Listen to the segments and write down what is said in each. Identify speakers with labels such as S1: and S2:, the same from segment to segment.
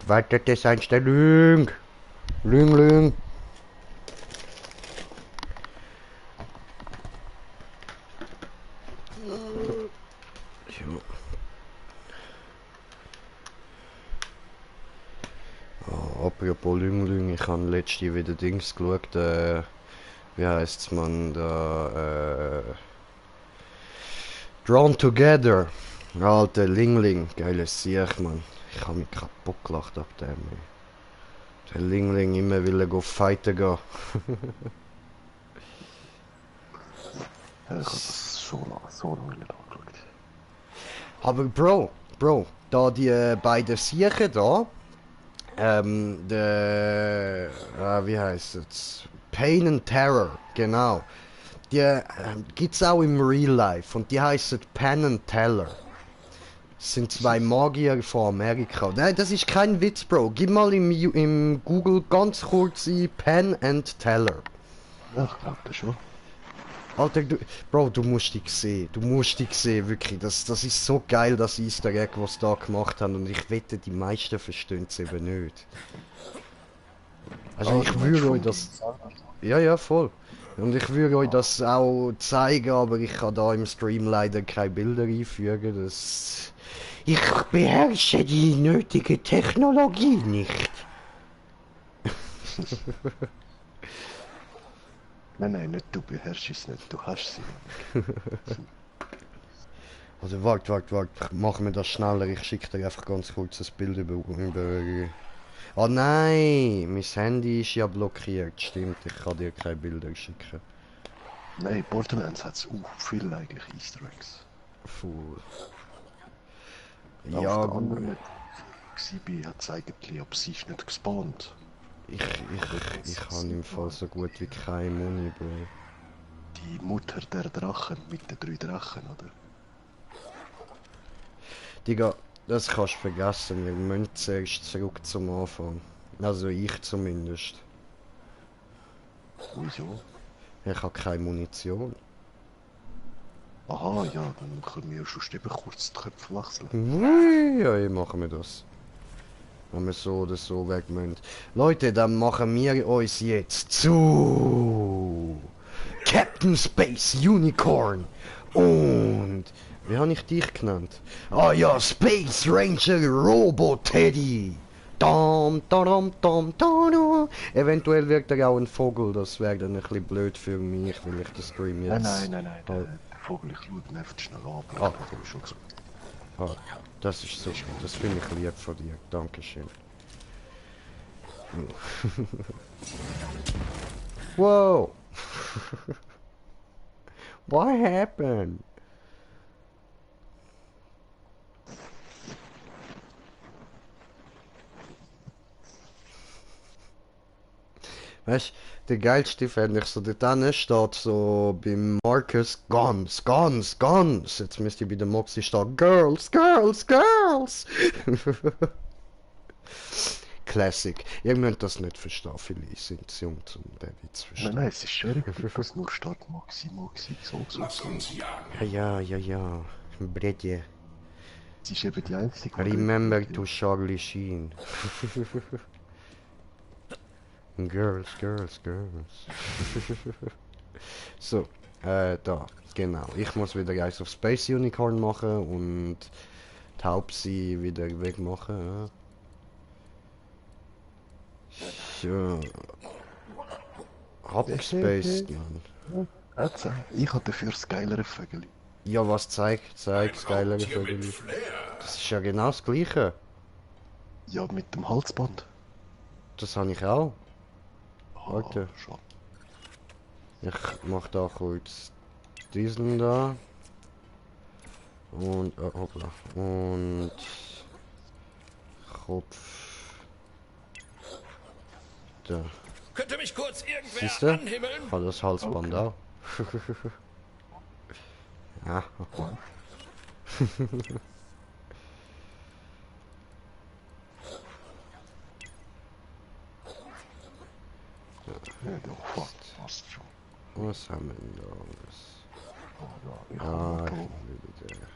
S1: Weiter, das ist Einstellung. Lüng, Lüng. Ja. Oh, apropos Lüng, Lüng, ich habe letztens wieder Dings geschaut, wie heißt's man da, Drawn Together. Alter, Lingling, geiles Sieg, man. Ich habe mich kaputt gelacht ab dem. Der Lingling immer will go fighten gehen.
S2: Ja, ich habe das so lange nicht angeschaut.
S1: Aber Bro, da die beiden Siechen da, wie heißt es? Pain and Terror, genau. Die gibt's auch im Real Life und die heißen Penn and Teller. Das sind zwei Magier von Amerika. Nein, das ist kein Witz, Bro. Gib mal im Google ganz kurz ein Penn and Teller.
S2: Ja, ich glaube das schon.
S1: Alter, Bro, du musst dich sehen. Du musst dich sehen, wirklich. Das ist so geil, das Easter Egg, was sie da gemacht haben. Und ich wette, die meisten verstehen es eben nicht. Also
S2: Ah,
S1: ich
S2: du meinst
S1: würde euch
S2: vom Game
S1: das...
S2: selber?
S1: Ja, ja, voll. Und ich würde euch das auch zeigen, aber ich kann da im Stream leider keine Bilder einfügen. Das... Ich beherrsche die nötige Technologie nicht.
S2: Nein, nicht du beherrschst es nicht, du hast sie noch nicht.
S1: Also warte. Machen wir das schneller. Ich schicke dir einfach ganz kurz ein Bild über... Oh nein, mein Handy ist ja blockiert. Stimmt, ich kann dir keine Bilder schicken.
S2: Nein, Borderlands hat viel eigentlich Easter Eggs.
S1: Puh.
S2: Auf
S1: Ja,
S2: der
S1: gut.
S2: anderen CB hat es eigentlich, ob sie ist nicht gespawnt.
S1: Ich habe im Fall so gut wie keine Muni, Bro.
S2: Die Mutter der Drachen mit den 3 Drachen, oder?
S1: Digga, das kannst du vergessen. Wir müssen zuerst zurück zum Anfang. Also ich zumindest.
S2: Wieso?
S1: Ich habe keine Munition.
S2: Aha, ja, dann können wir schon eben kurz die Köpfe wechseln.
S1: Ui, ja, machen wir das. Wenn wir so oder so weg müssen. Leute, dann machen wir uns jetzt zu Captain Space Unicorn und wie habe ich dich genannt? Ah ja, Space Ranger Robo Teddy. Dam, dam, dam, dam. Eventuell wird er auch ein Vogel, das wäre dann ein bisschen blöd für mich, weil ich den Stream jetzt...
S2: Nein,
S1: Halt.
S2: der Vogel, ich schaue ihn einfach schnell an, aber
S1: Ah.
S2: ich glaube, schon gesagt.
S1: Ah, das ist super, das finde ich lieb von dir. Dankeschön. Whoa! What happened? Weißt du, der geilste fände ich so, dort hinten steht so beim Marcus Guns, Guns, Guns. Jetzt müsste bei der Moxie stehen Girls, Girls, Girls. Classic. Ihr müsst das nicht verstehen, viele sind zu jung, um den Witz zu verstehen.
S2: Nein, es ist schwierig, was nur steht Moxie, so.
S1: Ja. Bredje.
S2: Sie ist eben die einzige, die
S1: Remember to Charlie Sheen. Girls. So, da, genau. Ich muss wieder eins auf Space Unicorn machen und die Hauptsie wieder wegmachen. Ja. So. Abgespaced, Mann.
S2: Ich hatte dafür das geilere Vögel.
S1: Ja, was zeigt das geilere Vögel? Das ist ja genau das gleiche.
S2: Ja, mit dem Halsband.
S1: Das habe ich auch.
S2: Ah,
S1: Warte.
S2: schon.
S1: Ich mach da kurz diesen da. Und, hoppla. Und Kopf. Da.
S3: Könnte mich kurz irgendwer
S1: Siehst du?
S3: anhimmeln?
S1: Hat das Halsband auch. Ja.
S2: Ja, doch, fast schon.
S1: Was haben wir denn da alles?
S2: Oh, ja, ich
S1: Ah,
S2: habe
S1: ich will wieder.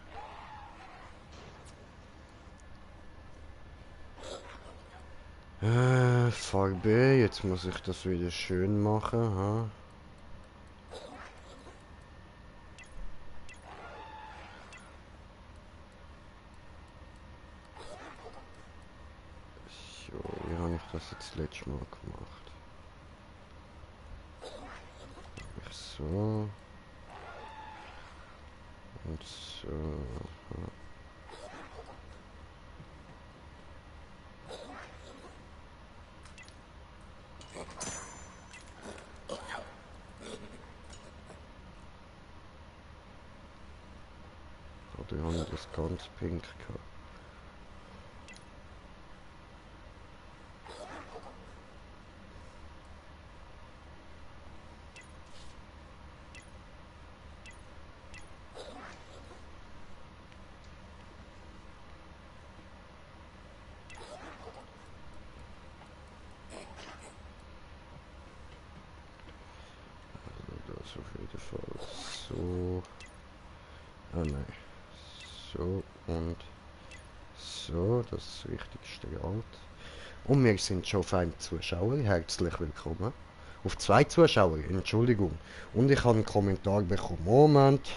S1: Farbe, jetzt muss ich das wieder schön machen, ha? So, wie habe ich das jetzt letztes Mal gemacht? Ich so. Und so. Ha. Oder habe ich das ganz pink gehabt? Das auf jeden Fall so. Ah nein. So und so, das ist das richtigste Grad. Und wir sind schon auf einen Zuschauer. Herzlich willkommen. Auf 2 Zuschauer, Entschuldigung. Und ich habe einen Kommentar bekommen. Moment.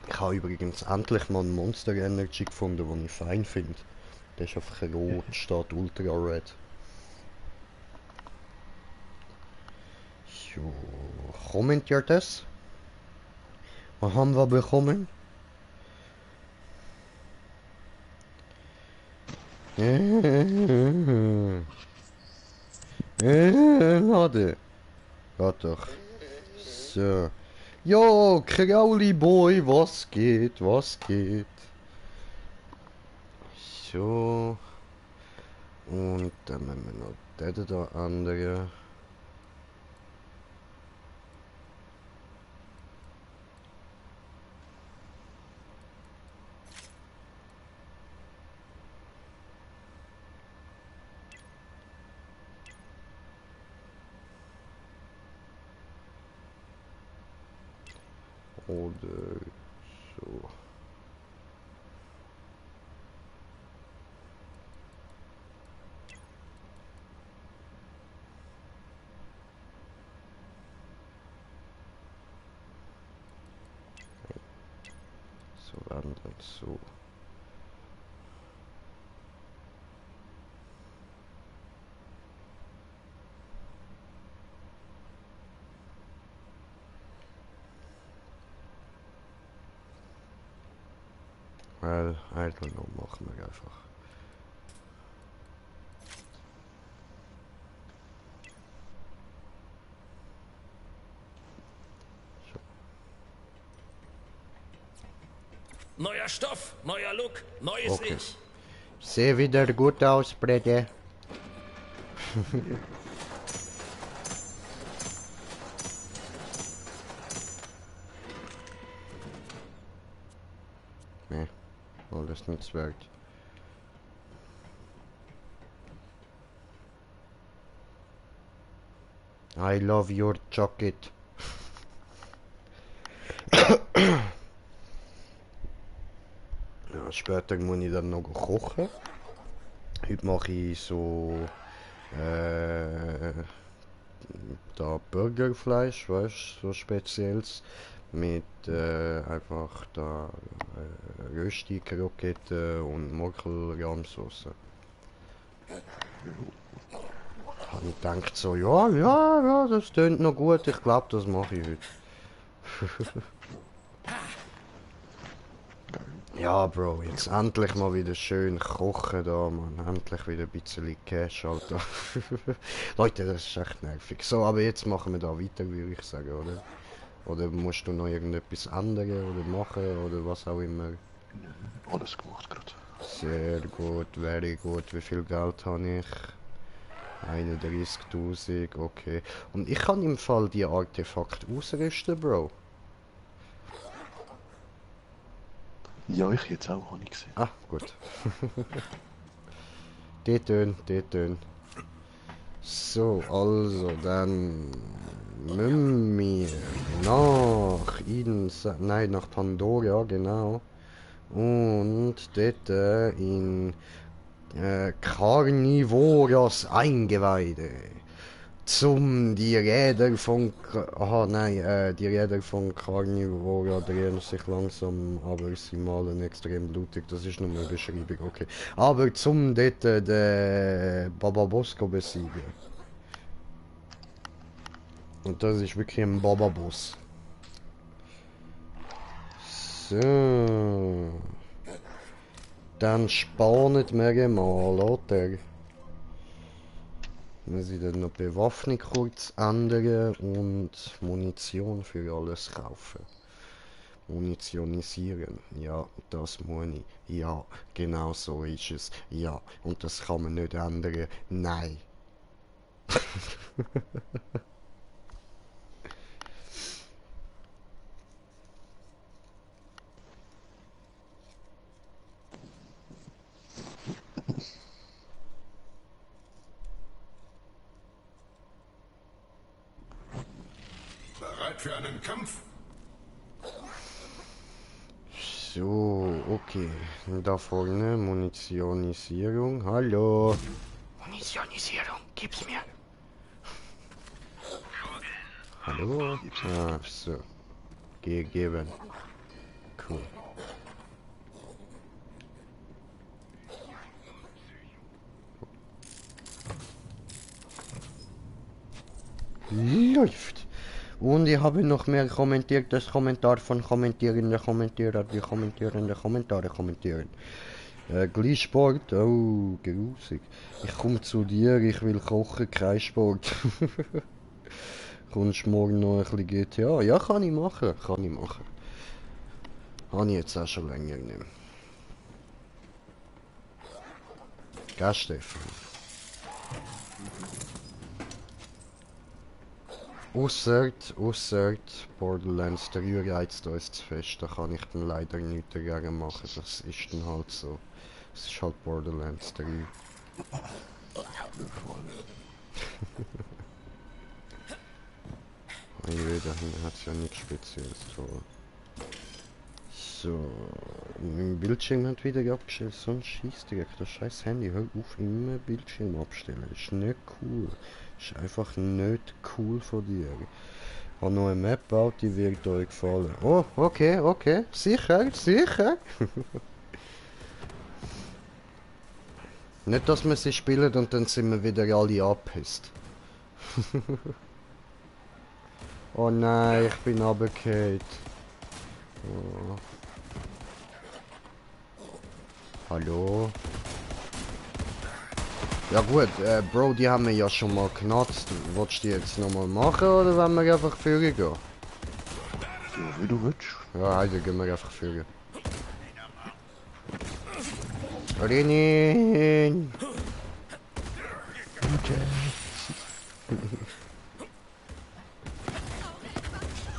S1: Ich habe übrigens endlich mal einen Monster Energy gefunden, den ich fein finde. Der ist einfach rot, steht Ultra Red. So, kommentiert das? Was haben wir bekommen? Warte. Warte doch. So. Jo, Krauli Boy, was geht? Was geht? So. Und dann haben wir noch den da andere. Oder so. So wandern, so. Well, I don't know, machen wir einfach.
S3: Neuer Stoff, neuer Look, neues
S1: Okay.
S3: Ich.
S1: Sehe wieder gut aus, Brede. Nee, alles nichts wert. I love your jacket. Ja, später muss ich dann noch kochen. Heute mache ich so da Burgerfleisch, weißt du, so spezielles. Mit einfach da Rösti, Krokette und Morkelrahmsauce. Habe ich gedacht so, ja, das tönt noch gut, ich glaube, das mache ich heute. Ja, Bro, jetzt endlich mal wieder schön kochen da, man. Endlich wieder ein bisschen Cash, Alter. Leute, das ist echt nervig. So, aber jetzt machen wir da weiter, würde ich sagen, oder? Oder musst du noch irgendetwas ändern oder machen oder was auch immer?
S2: Alles gemacht gerade.
S1: Sehr gut, very gut. Wie viel Geld habe ich? 31.000, okay. Und ich kann im Fall die Artefakte ausrüsten, Bro.
S2: Ja, ich jetzt auch, habe ich gesehen.
S1: Ah, gut. die tun. So, also, dann müssen wir nach nein, nach Pandora, genau. Und dort in Carnivoras Eingeweide. Zum die Räder von... Aha, nein, die Räder von Carnivora drehen sich langsam, aber sie malen extrem blutig. Das ist nur eine Beschreibung, okay. Aber zum dort den Bababosco besiegen. Und das ist wirklich ein Bababoss. So. Dann spawnen wir mal, oder? Muss ich dann noch Bewaffnung kurz ändern und Munition für alles kaufen. Munitionisieren. Ja, das muss ich. Ja, genau so ist es. Ja, und das kann man nicht ändern. Nein.
S3: Bereit für einen Kampf?
S1: So, okay. Da vorne Munitionisierung. Hallo. Munitionisierung, gib's mir. Hallo? Ah, so. Gegeben. Cool. Läuft. Und ich habe noch mehr kommentiert, das Kommentar von kommentierende Kommentierer, die kommentierende Kommentare kommentieren. Gleich Sport, oh, grusig. Ich komme zu dir, ich will kochen, kein Sport. Kommst morgen noch ein bisschen GTA? Ja, kann ich machen, kann ich machen. Habe ich jetzt auch schon länger nicht mehr. Gell, Stefan? Ausser Borderlands 3 reizt uns zu fest, da kann ich dann leider nichts dagegen machen, das ist dann halt so. Es ist halt Borderlands 3. Da hat es ja nichts Spezielles zu tun. So, mein Bildschirm hat wieder abgestellt, so ein Scheissdreck, das scheiß Handy, hör auf, immer Bildschirm abstellen, ist nicht cool. Ist einfach nicht cool von dir. Ich habe noch eine Map gebaut, die wird euch gefallen. Oh, okay, okay. Sicher, sicher. Nicht, dass wir sie spielen und dann sind wir wieder alle abgepisst. Oh nein, ich bin runtergefallen. Oh. Hallo? Ja gut, Bro, die haben wir ja schon mal genutzt. Willst du die jetzt nochmal machen oder wollen wir einfach führen gehen?
S2: Ja, wie du willst.
S1: Ja, heute gehen wir einfach führen. Renin!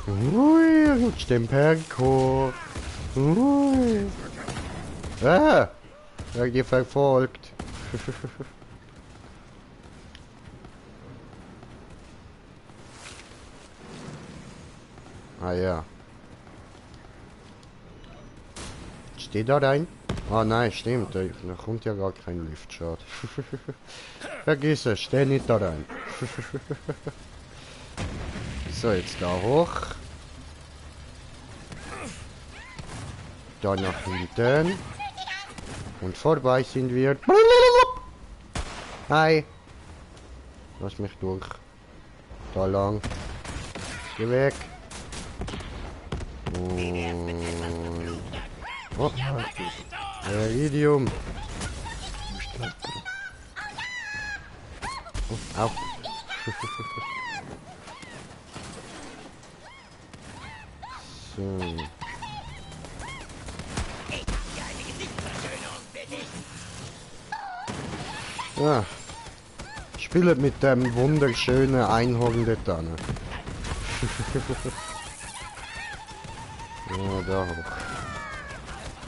S1: Ui, rutscht den Berg hoch. Ui. Ah! Er dir verfolgt. Ah ja. Steht da rein? Ah nein, stimmt. Da kommt ja gar kein Lift, schade. Vergiss es, steh nicht da rein. So, jetzt da hoch. Da nach hinten. Und vorbei sind wir. Hi. Lass mich durch. Da lang. Geh weg. Und... Oh. Iridium. Oh, au. So. Ja. Spielt mit dem wunderschönen Einhorn dort an. Ja, da hoch.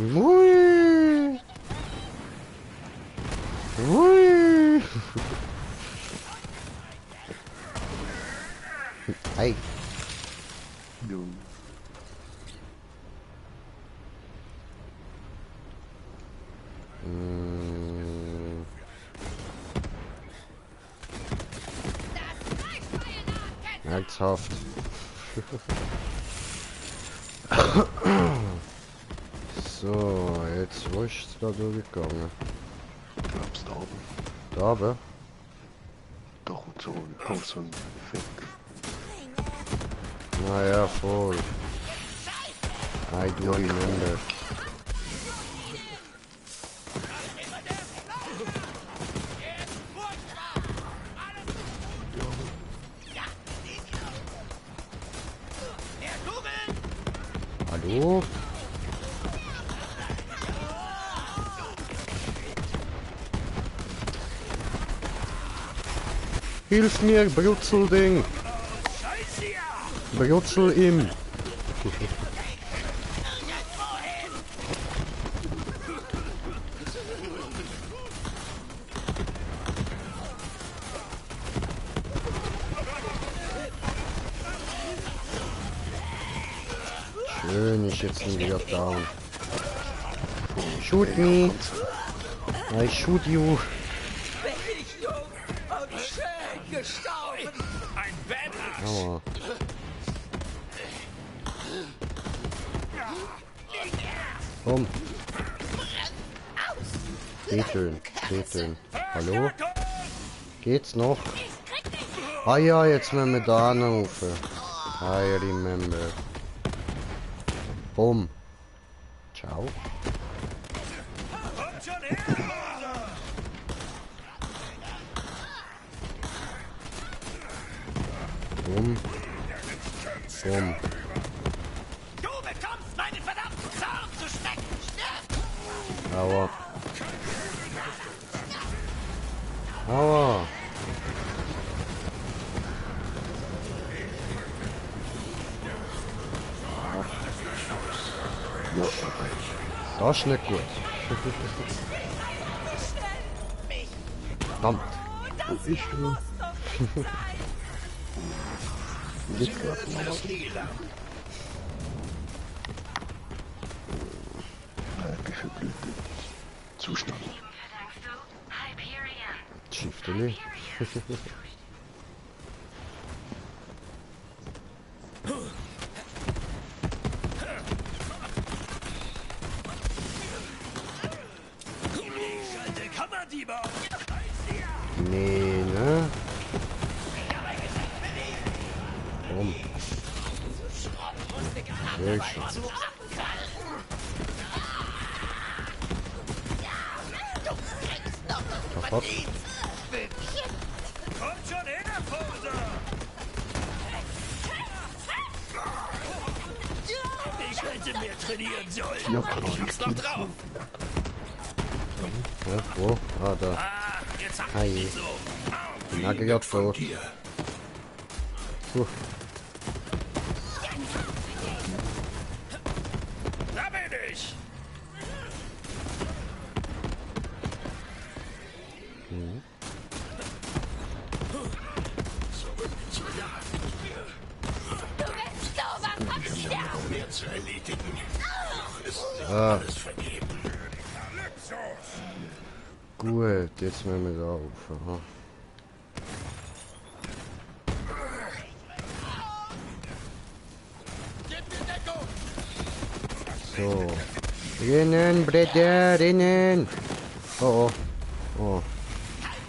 S1: Ui. Ui. Hey.
S2: Junge.
S1: Mm. Herzhaft. So, jetzt wo ist es da durchgegangen?
S2: Ich glaub's da oben.
S1: Da oben?
S2: Da kommt so ein Effekt.
S1: Naja, voll. I do remember. Hallo? Hilf mir, Brutzelding! Brutzel ihm! Schön, ich jetzt wieder down. Shoot me! I shoot you! Aua. Komm. Beten, beten. Hallo? Geht's noch? Ah ja, jetzt müssen wir da anrufen. I remember. Bumm. Ciao. Bumm. Bumm.
S4: Du bekommst meinen verdammten Zorn zu schmecken! Stirb!
S1: Aua. Aua. Das ist nicht gut. Verdammt.
S2: Wo ist du? Nicht gerade noch. Geflügelte Zustand.
S1: Schifteli. Nee, ne? Komm. Sehr schön. Kaputt.
S4: Kommt schon hin, Pose! Ich hätte mehr trainieren sollen.
S2: Ja, klar.
S4: Ich hab's noch drauf.
S1: Ja, wo? Ah, da.
S4: Ah, jetzt hab
S1: Hi.
S4: ich nicht so.
S1: Na, gehört
S3: Von
S1: tot.
S3: dir.
S4: Da bin ich!
S3: Mehr zu erledigen. Ist
S1: Ah,
S3: alles vergeben.
S1: gut, jetzt müssen wir da rauf. Aha. So. Rennen, Brüder, rennen! Oh, oh. Oh.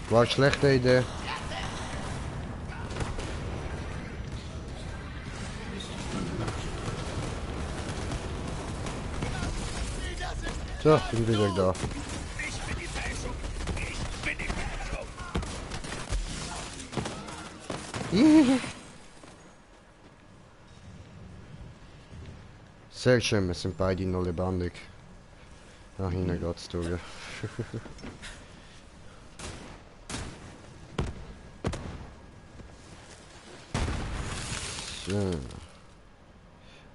S1: War eine schlechte Idee. So, bin wieder da.
S4: Ich bin die Fälschung! Ich bin die Fälschung!
S1: Sehr schön, wir sind beide noch lebendig. Nach hinten geht's durch. So.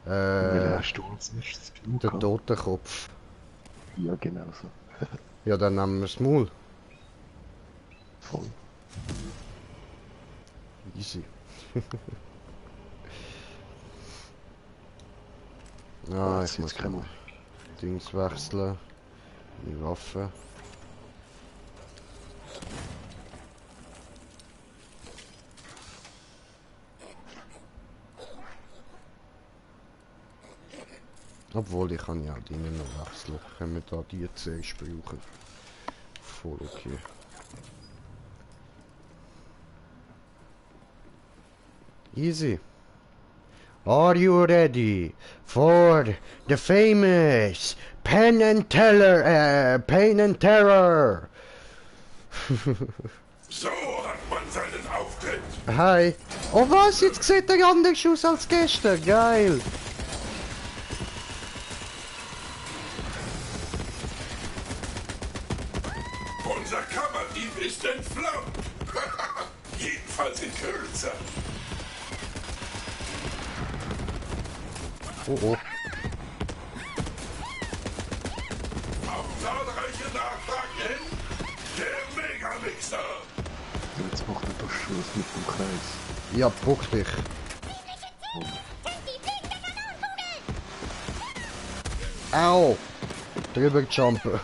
S2: Hast du uns nichts genug
S1: Der
S2: gehabt?
S1: Totenkopf.
S2: Ja, genau so.
S1: Ja, dann nehmen wir das Maul.
S2: Voll.
S1: Easy. Ah,
S2: jetzt
S1: ich muss
S2: kennen wir.
S1: Dings wechseln. Die Waffe. Obwohl, ich kann ja die nicht noch wechseln. Können wir da die zuerst brauchen. Voll okay. Easy. Are you ready for the famous Penn and Terror?
S3: So hat man seinen Auftritt.
S1: Hi. Oh was, jetzt sieht er anders aus als gestern. Geil.
S3: Unser Kammerdieb ist entflammt. Jedenfalls in Kürze.
S1: Oh oh.
S3: Auf zahlreiche Nachfragen hin, der Megamixer.
S2: Jetzt macht er doch Schluss mit dem Kreis.
S1: Ja, puck dich. Au. Drüber jumpen.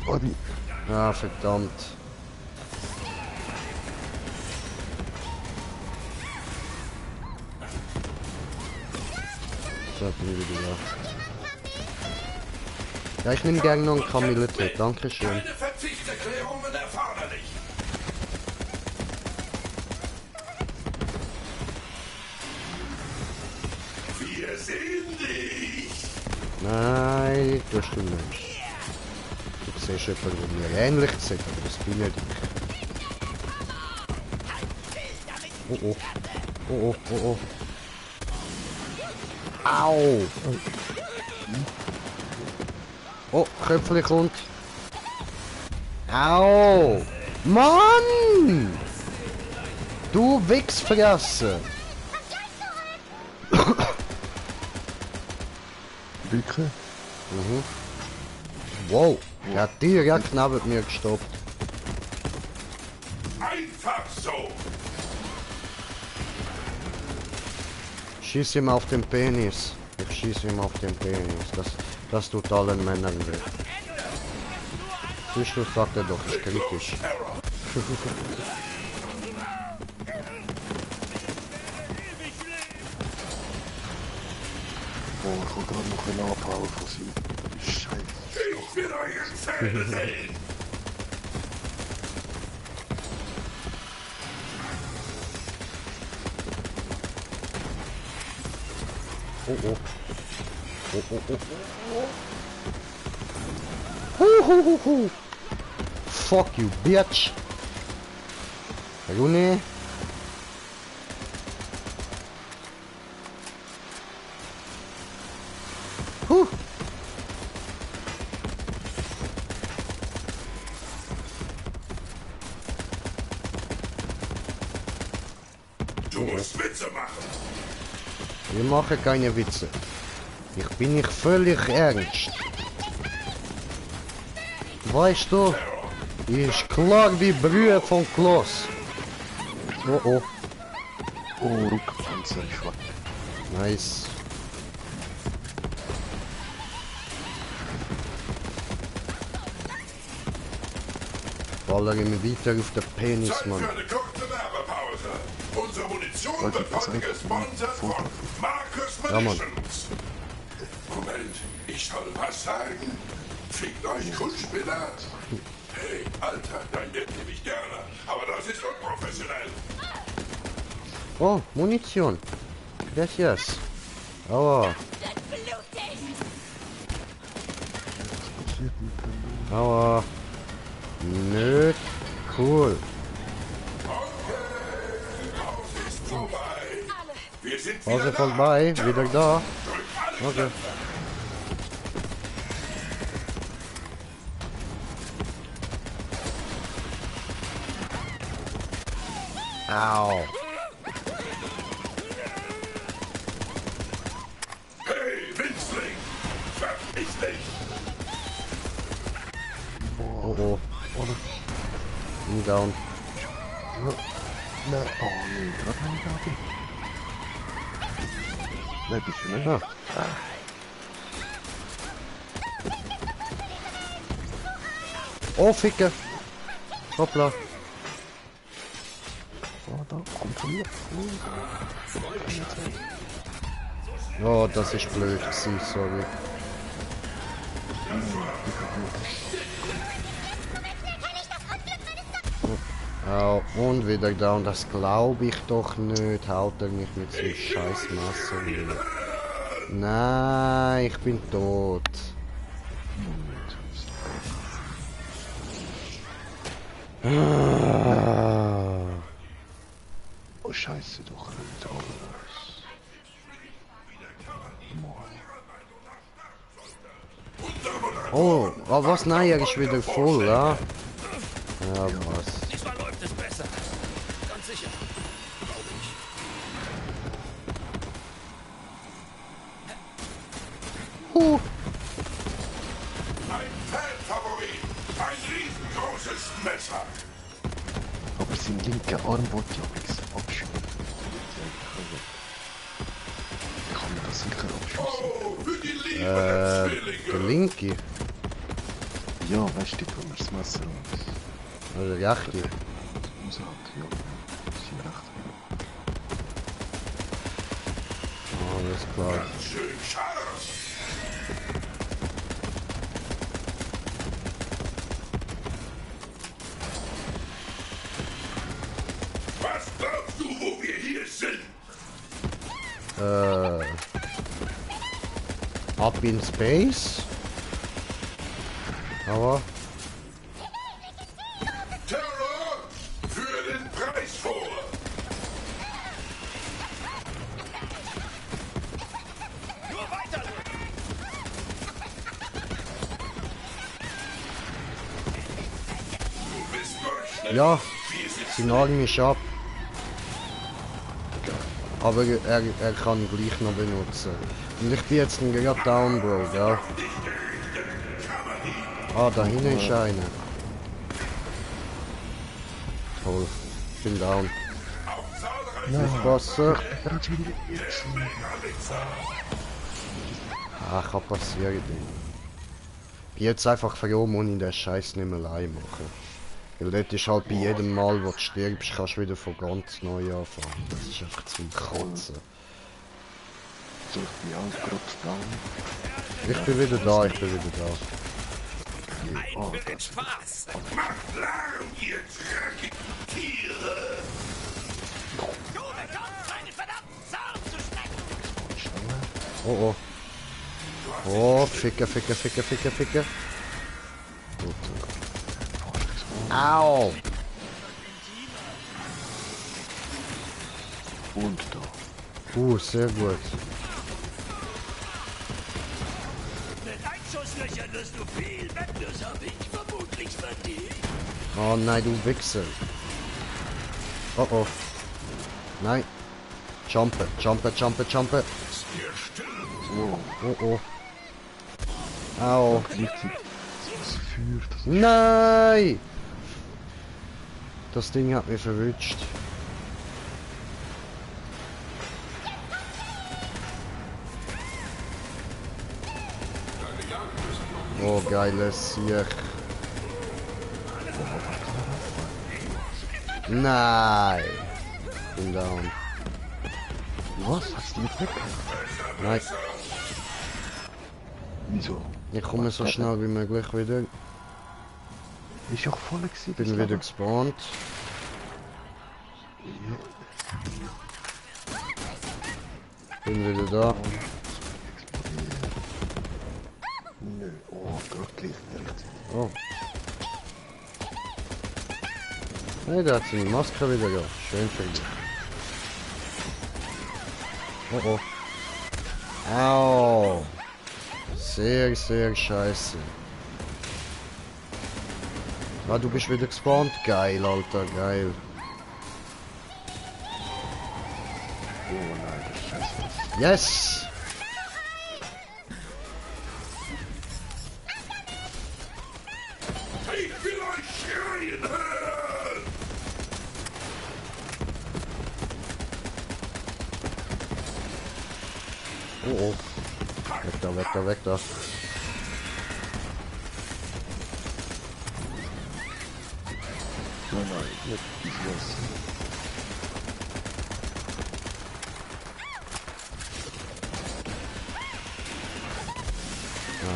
S2: Adi.
S1: Ah, verdammt. So, bin ich wieder da. Ja, ich nehme gerne noch einen Kamillete. Dankeschön.
S3: Keine Verzichterklärungen erforderlich. Wir sehen dich.
S1: Nein, das tust du nicht. Du siehst jemanden, der mir ähnlich sieht, aber das bin nicht ich. Oh oh. Oh oh, oh oh. Au! Oh, Köpfchen kommt. Au! Mann! Du Wichsfresse!
S2: Wirklich?
S1: Mhm. Wow, er hat direkt neben mir gestoppt.
S3: Einfach so.
S1: Schieß ihm auf den Penis. Ich schieß ihm auf den Penis. Das tut allen Männern weh. Siehst du, sagt er doch, ist kritisch.
S2: Oh, ich wollte gerade noch ein abhauen von ihm. Scheiße.
S3: Ich will eure Zähne sehen.
S1: Oh oh. Oh oh oh. Hu hu hu. Fuck you, bitch. Juni. Huh.
S3: Du musst Witze machen.
S1: Wir machen keine Witze. Ich bin nicht völlig ernst. Weißt du, ich klar die Brühe von Kloss. Oh oh,
S2: Oh, Rückpanzer, ich war.
S1: nice. Baller ihm weiter auf den Penis,
S3: Zeit
S1: Mann.
S3: für eine kurze Werbepause. Unsere Munition
S2: Warte,
S3: wird
S2: was
S3: heute
S2: eigentlich?
S3: gesponsert von Marcus
S1: Ja, Mann.
S3: Munitions. Moment, ich soll was sagen? Fickt euch Kunstspinner? Hey, Alter, dein Geld nehme ich gerne, aber das ist unprofessionell.
S1: Oh, Munition. Gracias. Aua, aua. Nö, cool.
S3: Pause ist vorbei. Wir sind
S1: Pause
S3: wieder da.
S1: vorbei, wieder da.
S3: Drückt alle
S1: Okay.
S3: Knöpfe.
S1: Au.
S3: Hey, Winzling! Verpiss dich!
S1: Oh oh. Bin down.
S2: Nein, oh nee, gerade habe ich Nein, bist du nicht.
S1: Ah. Oh, Ficke! Hoppla!
S2: Oh, da, komm zu mir.
S1: Oh, das ist blöd gewesen, sorry. Oh, und wieder da, und das glaube ich doch nicht. Haut er mich mit seinem scheiß Messer wieder. Nein, ich bin tot. Ah.
S2: Oh, scheiße, doch nicht alles.
S1: Oh, oh, was? Nein, er ist wieder voll, ja? Ja, was?
S4: Diesmal läuft es besser. Ganz sicher.
S3: Ein Fanfavorit. Ein riesengroßes Messer.
S2: Aber sein linker Arm wollte ja nichts abschießen. Ich kann mir das sicher abschießen.
S3: Oh, für die Liebe der
S1: Der
S3: Zwillinge.
S1: linke?
S2: Ja, weißt du, wo man das Messer und
S1: Oder der rechte?
S2: raus hat? Ja, sein rechter.
S1: Alles klar.
S3: Ganz schön scharf. Was glaubst du, wo wir hier sind?
S1: Up in Space? Aber...
S3: Terror für den Preis vor.
S4: Nur weiter.
S3: Du bist nur schnell.
S1: Ja,
S3: Wir sind
S1: sie nagen mich ab. Aber er kann gleich noch benutzen. Und ich bin jetzt gerade down, Bro, ja. Ah, da hinten ist einer. Toll, ich bin down.
S3: auf zahlreiche
S1: Wasser.
S3: Alexa.
S1: Ah, kann passieren. Ich bin jetzt einfach froh, muss ich den Scheiß nicht mehr allein machen. Weil dort ist halt bei jedem Mal, wo du stirbst, kannst du wieder von ganz neu anfangen. Das ist einfach zum Kotzen.
S2: So, ich bin auch gerade down.
S1: Ich bin wieder da, ich bin wieder da.
S4: Ein für den Spaß.
S3: Macht Lärm, ihr dreckigen Tiere.
S4: Du bekommst einen verdammten Zahn zu schmecken.
S1: Oh oh. Oh, Ficke, Ficke, Ficke, Ficke, Ficke. Au!
S2: Und da.
S1: Sehr gut.
S4: Mit Einschusslöchern wirst du viel weg, das habe ich vermutlich verdient.
S1: Oh nein, du Wichser. Oh oh. Nein. Jumpe, jumpe, jumpe, jumpe.
S2: Wow,
S1: Oh oh. Au.
S2: gleichzeitig das Feuer, das
S1: Nein! Das Ding hat mich verwünscht. Oh, geiles Sieg. Nein! Bin down.
S2: Was? Hast du nicht weg?
S1: Nein,
S2: Wieso?
S1: ich komme so schnell wie möglich wieder.
S2: Ist ja auch voll gewesen.
S1: Bin wieder gespawnt. Bin wieder da.
S2: Nö, oh, gerade gleichzeitig.
S1: Oh. Hey, der hat seine Maske wieder da. Schön für dich. Oh oh. Au. Sehr, sehr scheiße. Ah, du bist wieder gespawnt. Geil, Alter, geil.
S2: Oh nein, das ist scheiße.
S1: Yes!
S3: Ich will euch schreien hören.
S1: Oh, oh. Weg da, weg da, weg da.
S2: Nein, nicht dieses.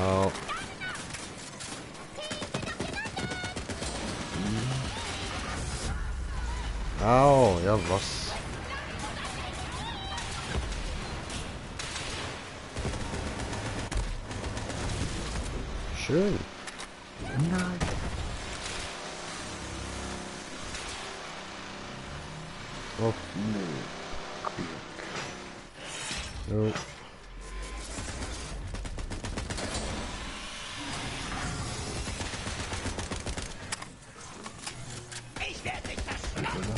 S1: Au. Au, ja was? Schön.
S2: Nein.
S1: Oh.
S2: Nee.
S1: Jo.
S4: Ich werde dich zerstören.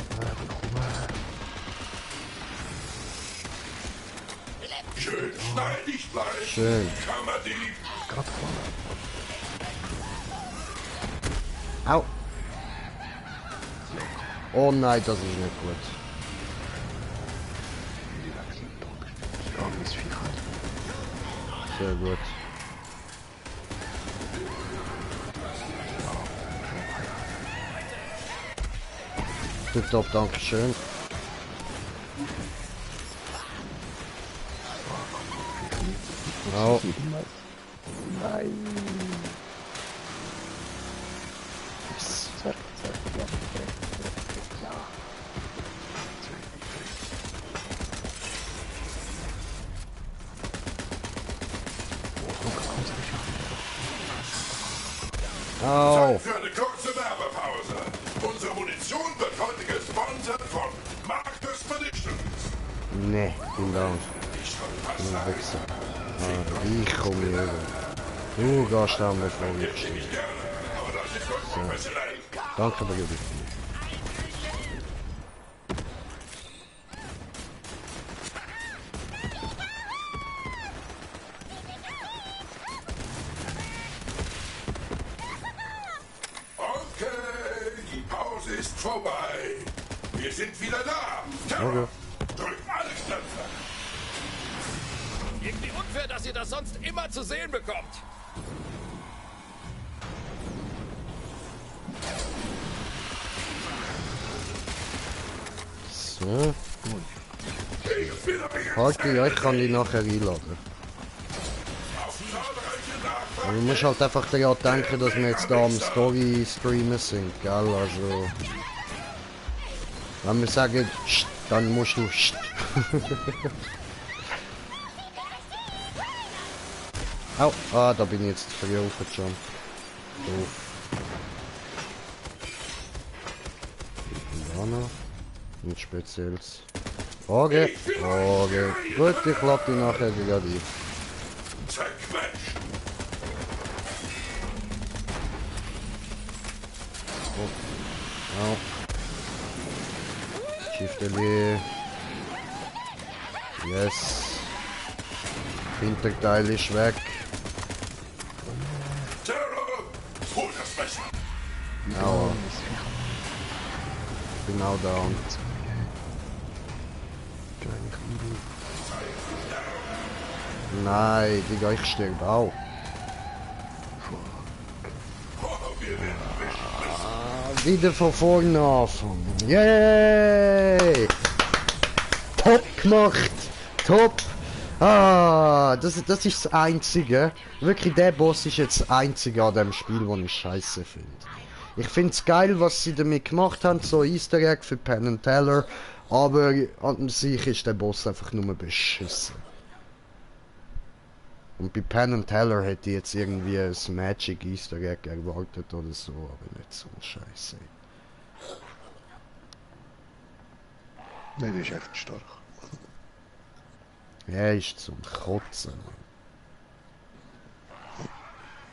S3: Schön, schnell nicht bleiben.
S1: Schön.
S3: Kammerdieb.
S2: Grad vorne.
S1: Au. Oh nein, das ist nicht gut.
S2: Die wechseln tot. Ja, ist viel halt.
S1: Sehr gut. Tipptopp, danke schön. Au.
S2: Nein. Zwerg, ja.
S1: Au.
S3: Zeit für eine kurze Werbepause. Unsere Munition wird heute gesponsert von Marcus Predictions.
S1: Nee, bin down.
S3: Ich soll was
S1: Bin
S3: sagen.
S1: wechseln. Ah, ich komme hier rüber. Du gehst da mit vor mir.
S3: Hätte ich gerne, aber das ist unprofessionell.
S1: Danke, Brudi.
S3: Okay, die Pause ist vorbei. Wir sind wieder da. Terror,
S1: Okay.
S3: drück alle Knöpfe.
S5: Irgendwie unfair, dass ihr das sonst immer zu sehen bekommt.
S1: So.
S3: Ich bin aber jetzt
S1: Party, ja, ich kann die nachher einladen.
S3: auf zahlreiche Nachfragen.
S1: Aber du musst halt einfach daran denken, dass wir jetzt da am Story-Streamen sind, gell? Also... Wenn wir sagen, Scht, dann musst du Scht. Au, ah, da bin ich jetzt früh aufgejumpt. Doof. Indianer. Nichts Spezielles. Frage, Frage. Gut, ich lade die nachher gerade ein.
S3: Zerquetscht.
S1: Au. Shift-L. Yes. Hinterteil ist weg.
S3: Terror, hol das Messer.
S1: Aua. Bin auch down. Nein, Digga, ich sterbe auch.
S3: Oh, wir werden
S1: Wieder von vorne anfangen. Yay! Top gemacht! Top! Ah, das ist das Einzige. Wirklich, der Boss ist jetzt das Einzige an dem Spiel, das ich scheiße finde. Ich finde es geil, was sie damit gemacht haben, so Easter Egg für Penn and Teller, aber an sich ist der Boss einfach nur beschissen. Und bei Penn and Teller hätte ich jetzt irgendwie ein Magic Easter Egg erwartet oder so, aber nicht so scheiße.
S2: Nein, der ist echt stark.
S1: Er ist zum Kotzen.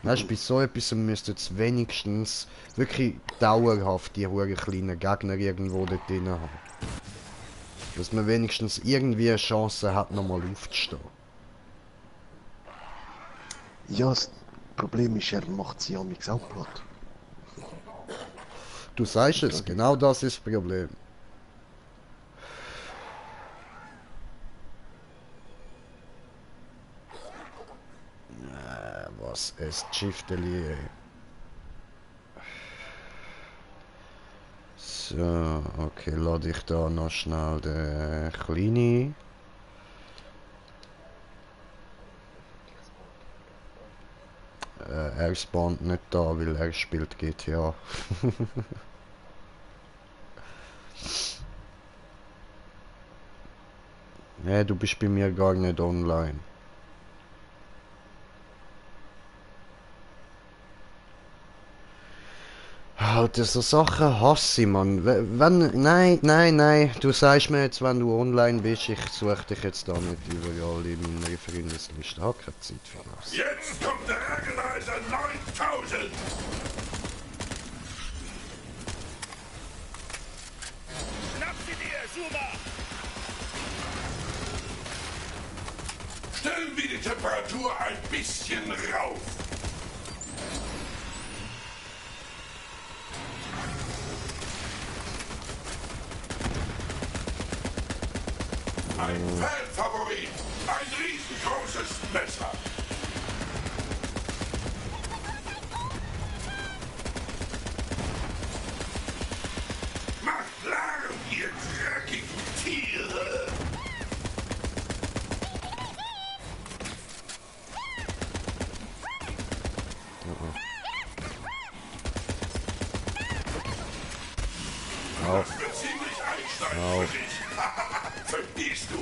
S1: Weißt du, bei so etwas müsste jetzt wenigstens wirklich dauerhaft die hohen kleinen Gegner irgendwo dort drin haben. Dass man wenigstens irgendwie eine Chance hat, nochmal aufzustehen.
S2: Ja, das Problem ist, er macht sie amigs auch platt.
S1: Du sagst es, genau das ist das Problem. das ist Schiftelier. So, okay, lade ich da noch schnell den Kleinen. Er spawnt nicht da, weil er spielt GTA. Nee, du bist bei mir gar nicht online. Halt, so Sachen hasse ich, Mann. Nein, du sagst mir jetzt, wenn du online bist, ich suche dich jetzt da nicht überall in meiner Freundesliste. Ich habe keine Zeit für das.
S3: Jetzt kommt der Ärgerreiser 9000!
S4: Schnapp sie dir, Suma!
S3: Stellen wir die Temperatur ein bisschen rauf. Ein Fanfavorit, ein riesengroßes Messer. Macht Lärm, ihr dreckigen Tiere! Das wird ziemlich einschneidend für dich. Vergisst du?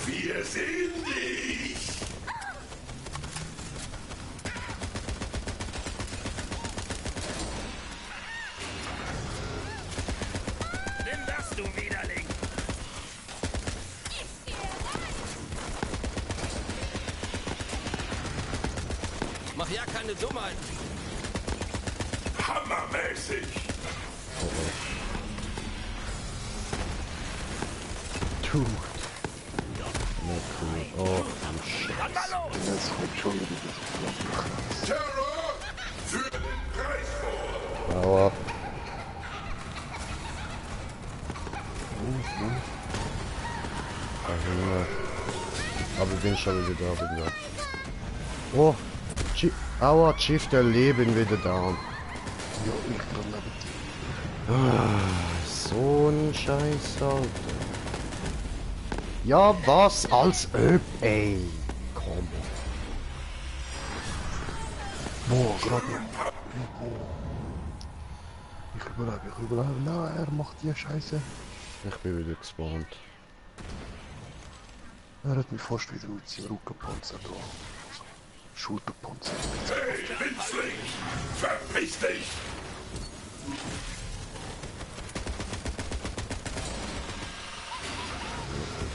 S3: Wir sehen dich!
S4: Nimm das, du Widerling!
S5: Mach ja keine Dummheit.
S3: Hammermäßig!
S1: Tu. Na cool. Oh, du Scheiße.
S2: Jetzt kommt schon wieder das Block.
S3: Terror für den Preis vor!
S1: Hau ab. Aber ich bin schon wieder da, bin da. Oh, Aua, Chief, der Leben wieder da.
S2: Ja, ich dran neben dir.
S1: So ein Scheiß, Alter. Ja, was als ob, ey. Komm.
S2: Boah, gerade noch. Ich überlebe. Na, er macht die Scheiße.
S1: Ich bin wieder gespawnt.
S2: Er hat mich fast wieder mit seinem Rückenpanzer da. Schulterpanzer.
S3: Hey, Winzling! Verpiss dich!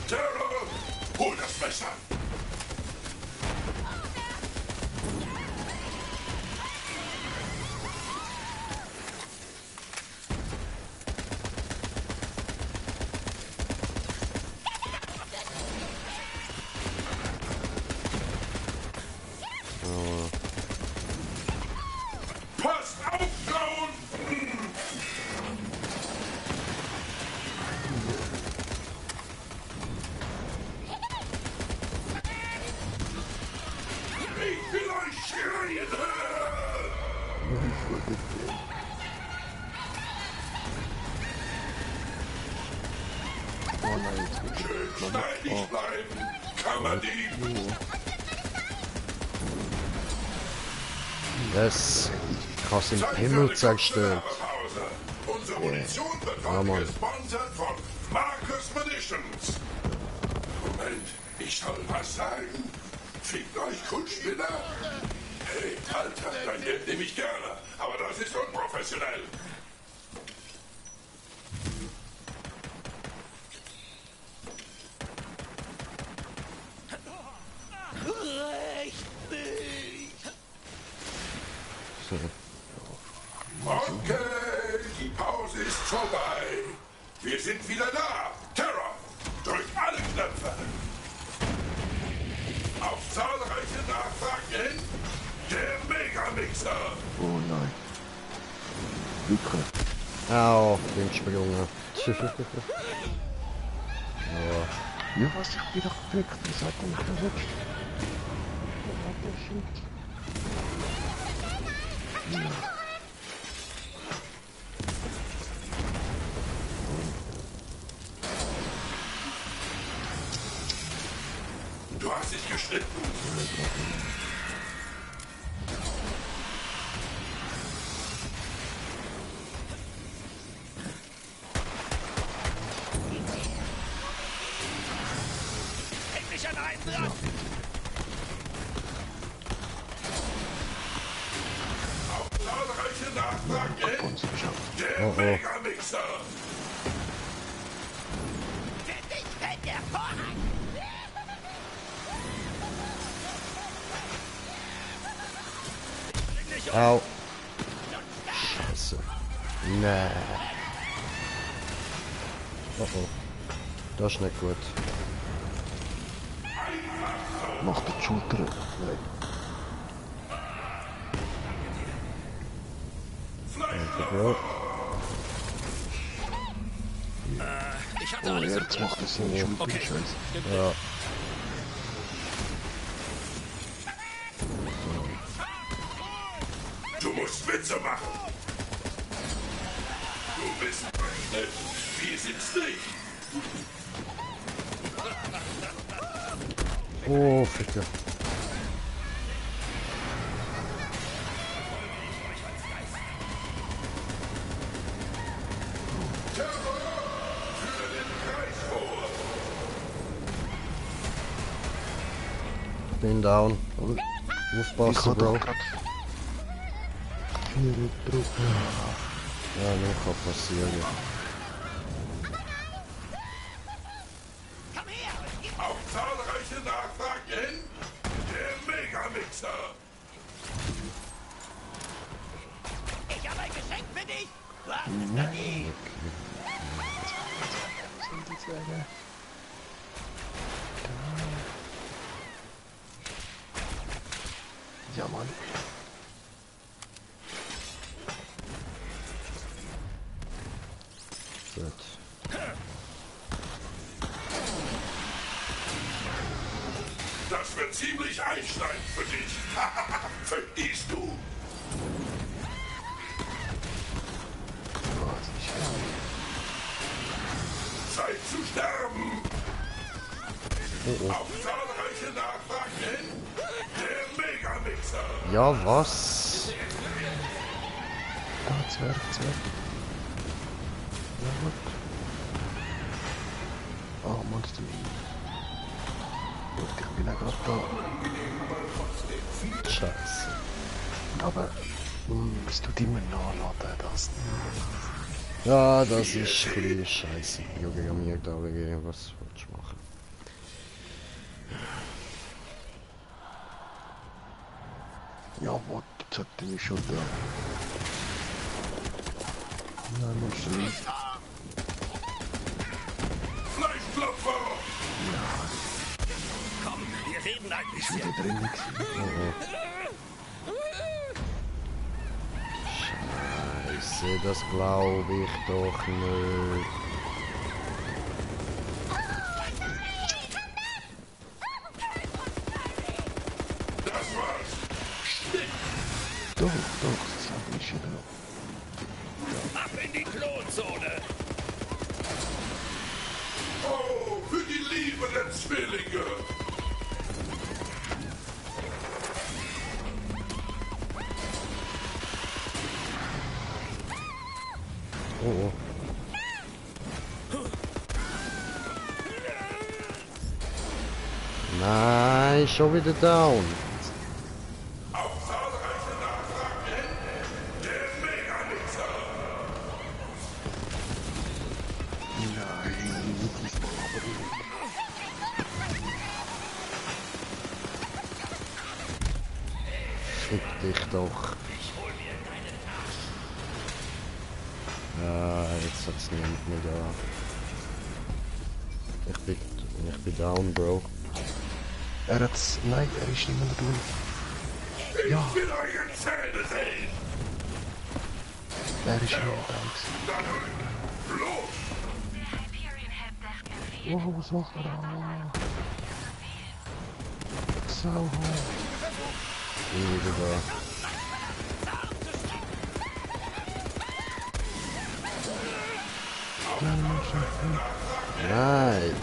S3: Terror! Hol das Messer! Pass auf, Frauen! Ich will euch schreien hören!
S2: Oh nein, jetzt wird
S3: Schön steinig bleiben, Kammerdieb!
S1: Yes. Ich hab's im Himmel zerstört.
S3: Unsere Munition wird
S1: Ja,
S3: heute
S1: Mann.
S3: gesponsert von Marcus Munitions. Moment, ich soll was sagen? Fickt euch Kunstspinner? Hey, Alter, dein Geld nehme ich gerne, aber das ist unprofessionell.
S4: Recht nicht!
S1: So.
S3: Okay, die Pause ist vorbei. Wir sind wieder da. Terror, drück alle Knöpfe. Auf zahlreiche Nachfragen hin, der Megamixer.
S2: Oh nein. Lücke.
S1: Au, bin gesprungen.
S2: Ja, was? Ich bin doch gedrückt. Was hat denn verrückt? What the shit? Ja.
S3: Du hast dich geschnitten.
S4: Häng mich an einen dran!
S3: Auf zahlreiche Nachfragen
S2: Uns geschafft.
S3: der Megamixer.
S4: Für dich fällt der Vorhang! Bring dich um!
S1: Au. Scheiße. Nee. Oh oh. Das ist nicht gut.
S2: Mach die Schulter. Nein.
S1: Bro.
S5: Ich hatte
S2: Oh,
S5: alles im
S2: jetzt
S5: Griff.
S2: macht er seine Schulter.
S5: Okay,
S2: Scheiße.
S5: stimmt.
S1: Ja.
S3: Du musst Witze machen. Du bist nett. Wie sind's nicht?
S1: Oh, Ficker.
S3: Für den Kreis vor.
S1: Bin down.
S2: Ich
S1: Aufpassen,
S2: kann
S1: Bro.
S2: doch grad 4 drauf.
S1: Ja, nur kann passieren.
S4: Komm her!
S3: Auf zahlreiche Nachfragen der Megamixer.
S4: Ich habe ein Geschenk für dich! Du hast es verdient!
S2: Sind die Zwerge? Ja, Mann.
S1: Gut.
S3: Das wird ziemlich einschneidend für dich. Vergehst du.
S2: Was ich
S3: Zeit zu sterben.
S1: Oh, oh.
S3: Auf zahlreiche Nachfragen der Megamixer.
S1: Ja, was?
S2: Da, Zwerg. Ja, gut. Oh, Monster. Gut, ich bin ja gerade da.
S1: Scheiße.
S2: Aber es tut immer nachladen, das.
S1: Ja, das ist ein bisschen scheiße. Junge, an mir da wegen was willst du machen?
S2: Ja, what? Jetzt hat er mich schon da. Nein, Monster nicht.
S3: Fleischklopfer.
S4: Komm, wir reden eigentlich
S2: Wieder
S4: hier.
S2: drin.
S1: Scheiße, das glaube ich doch nicht.
S3: Das war's.
S2: Doch, das habe ich wieder.
S4: Ab in die Klonzone!
S3: Oh, für die Liebe der Zwillinge.
S1: Oh oh. Nein, schon wieder down.
S3: Auf zahlreiche Nachfragen der Megamixer.
S2: Nein, nicht
S1: Fick dich doch. Ja, jetzt hat's niemand mehr da. Ich bin down, Bro.
S2: Er hat's. Nein, er ist nicht mehr da.
S3: Ich
S2: Ja.
S3: will eure Zähne sehen.
S2: Er ist nicht mehr da.
S3: Dann los.
S6: The Hyperion had that confused.
S2: Wow, was macht er da? Sau.
S1: Bin wieder da. Nein.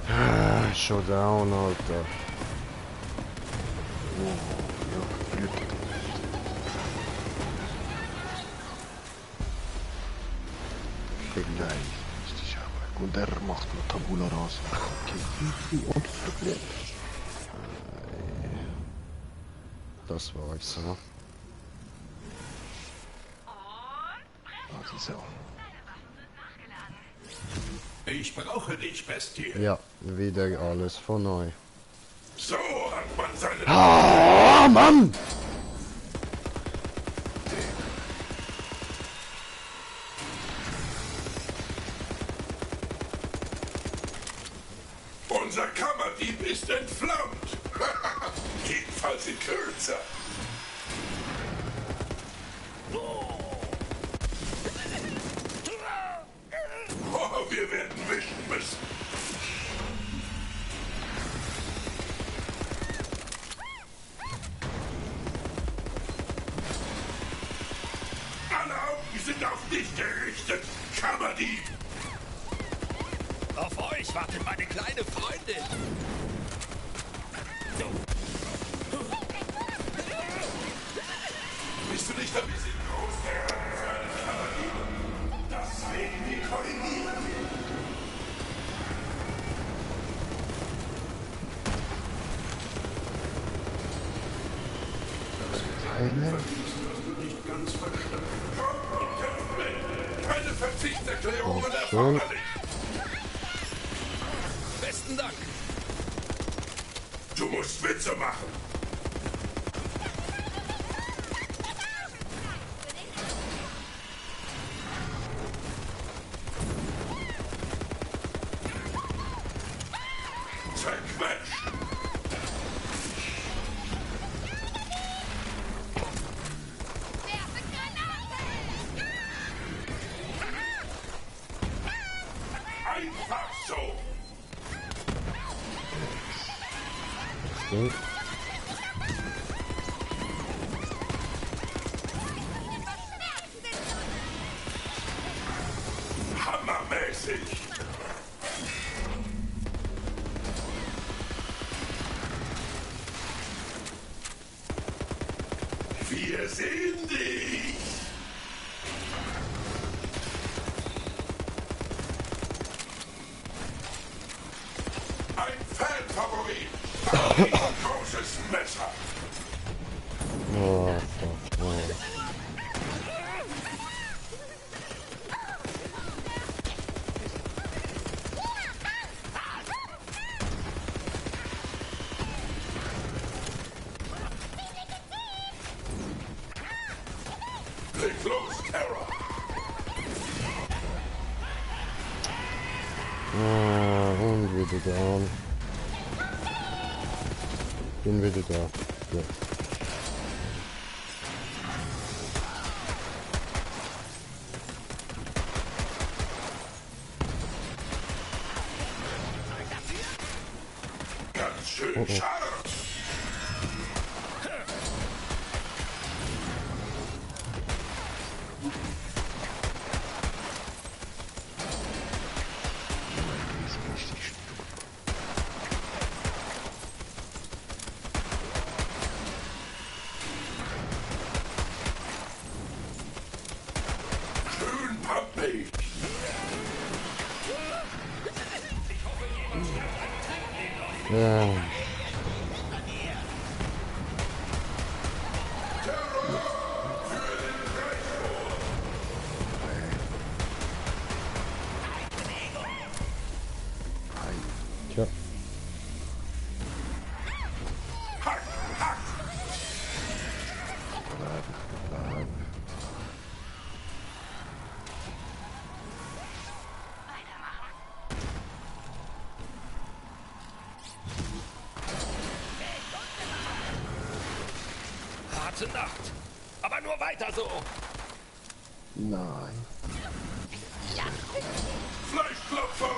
S1: Ah, Showdown, Alter.
S2: Nein, ist die Schauer. Und er macht noch Tabula Rasa. Okay, und Problem.
S1: Das war ich so.
S2: Also so.
S3: Ich brauche dich, Bestie.
S1: Ja, wieder alles von neu.
S3: So hat man seine...
S1: Ah, Mann!
S3: Unser Kammerdieb ist entflammt. Jedenfalls in Kürze. Oh, wir werden wischen müssen. Alle Augen sind auf dich gerichtet, Kammerdieb.
S5: Auf euch wartet meine kleine Freundin.
S3: Bist du nicht ein bisschen groß, Herr, für einen Kammerdieb? Das werden wir korrigieren.
S2: Heile.
S3: Nicht ganz verstanden. Komm und kämpf mit. Keine Verzichtserklärungen
S1: schon.
S3: erforderlich.
S5: Besten Dank.
S3: Du musst Witze machen. Zerquetscht. Einfach so.
S1: So.
S3: Hammermäßig. Wir sehen dich. Ein Fanfavorit. Ein großes Messer.
S1: Oh, fuck, oh.
S3: Leg los, Terror.
S1: Ah, und wieder da. Bin wieder da. Ja.
S3: Ganz schön scharf. Schön pappig.
S1: Ja. Tja.
S3: Hack, hack.
S5: Harte Nacht. Aber nur weiter so.
S2: Nein.
S3: Fleischklopfer!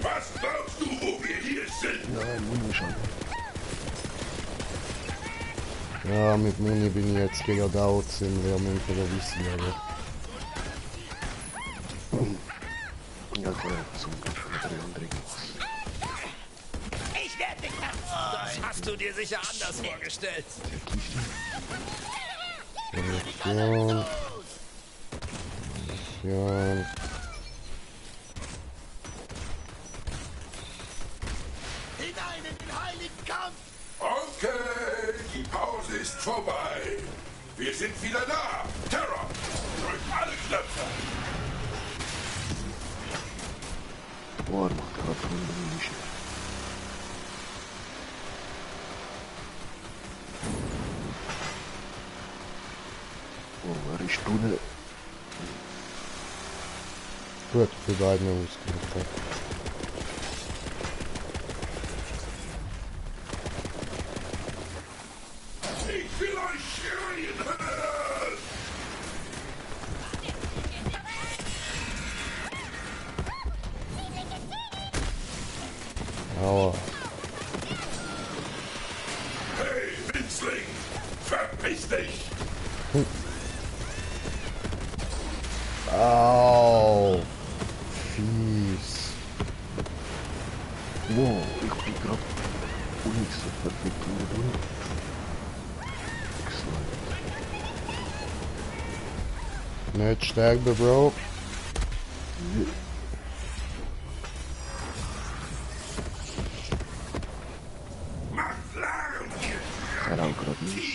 S3: Was glaubst du, wo wir hier sind?
S2: Nein, Muni schon.
S1: Ja, mit Muni bin ich jetzt gegen Daut sind, wir haben entweder wissen, aber...
S2: Ja, vorher zum Glück von der anderen.
S4: Ich werde dich
S5: Das hast du dir sicher anders vorgestellt.
S1: Munition. Munition.
S4: hinein in den heiligen Kampf!
S3: Okay, die Pause ist vorbei. Wir sind wieder da. Terror, drückt alle Knöpfe.
S2: Boah, er macht gerade von der Muni. Oh, er ist Tunnel.
S1: Gut, für beide ausgemacht.
S3: Ich will euch schreien hören.
S1: Aua.
S3: Hey, Winzling, verpiss dich.
S1: Au. Fies.
S2: Wow, ich bin gerade Unix so perfekt unter.
S1: Nicht sterben, Bro.
S3: Macht Lärm, ihr
S2: Er auch gerade nicht.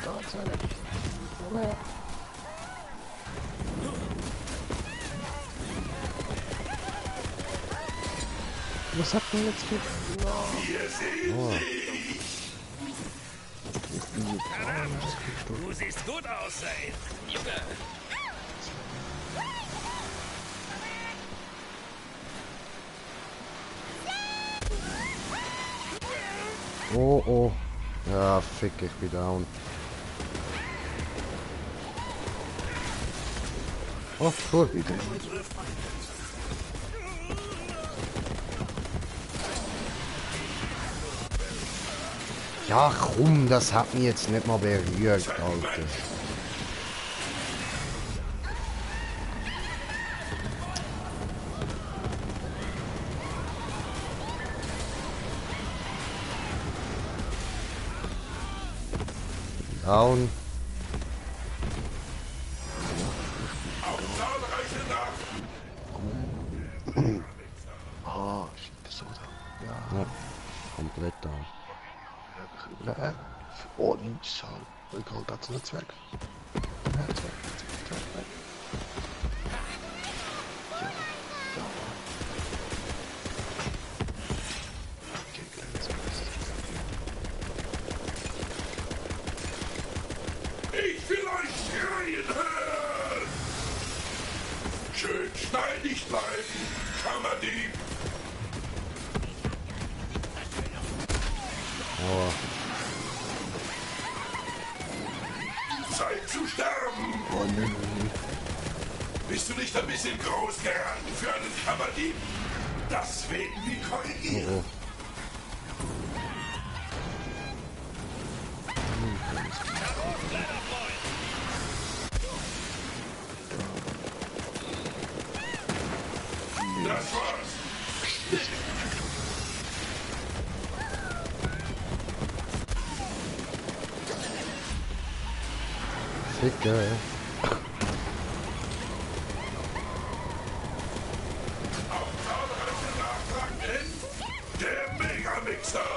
S2: Da ist einer. Was hat man jetzt mit?
S3: Wir sehen dich.
S5: Du siehst gut aus, ey. Junge.
S1: Oh, oh. Ja, fick, ich bin down. Oh, cool. Ja, komm, das hat mich jetzt nicht mal berührt, Alter. Down.
S3: Auf zahlreiche Nacht.
S2: Ah, shit, das ist so da. Ja.
S1: Ja, komplett down.
S2: Ja, oh, nichts halt. Ich halte das Netzwerk. Netzwerk. Ja, ja. Okay, kleines
S3: Ich will euch schreien hören. Schön schneidig bleiben, Kammerdieb.
S1: Aua.
S3: Zeit zu sterben.
S2: Oh, nein.
S3: Bist du nicht ein bisschen groß geraten für einen Kammerdieb? Das werden wir korrigieren.
S1: Oh,
S3: Das war's.
S1: Ficke.
S3: Auf zahlreiche Nachfragen hin. Der Megamixer.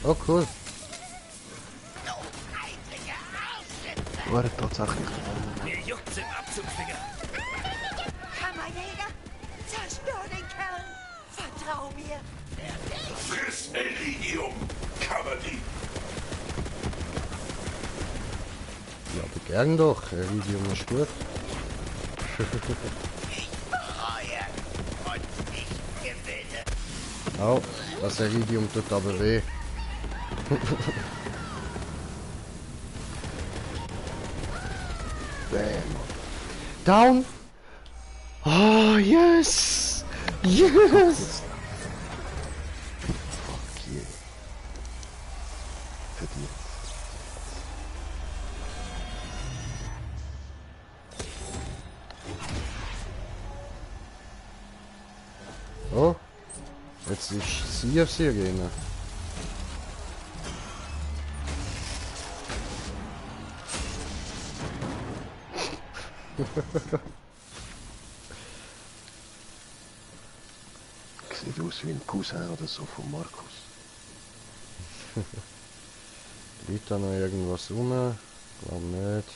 S1: Oh, cool.
S2: War er tatsächlich.
S5: Mir juckt's im Abzugfinger.
S6: Kammerjäger, zerstör den Kerl! Vertrau mir!
S3: Friss Iridium, Kammerdieb.
S1: Ja, aber gern doch. Iridium ist gut.
S4: Ich bereue und ich gewinne.
S1: Au, das Iridium tut aber weh.
S2: Bam.
S1: Down! Oh, yes! Yes!
S2: Fuck yeah. Verdient.
S1: Oh, jetzt ist sie auf Sirene.
S2: Sieht aus wie ein Cousin oder so von Markus.
S1: Liegt da noch irgendwas rum? Glaub nicht.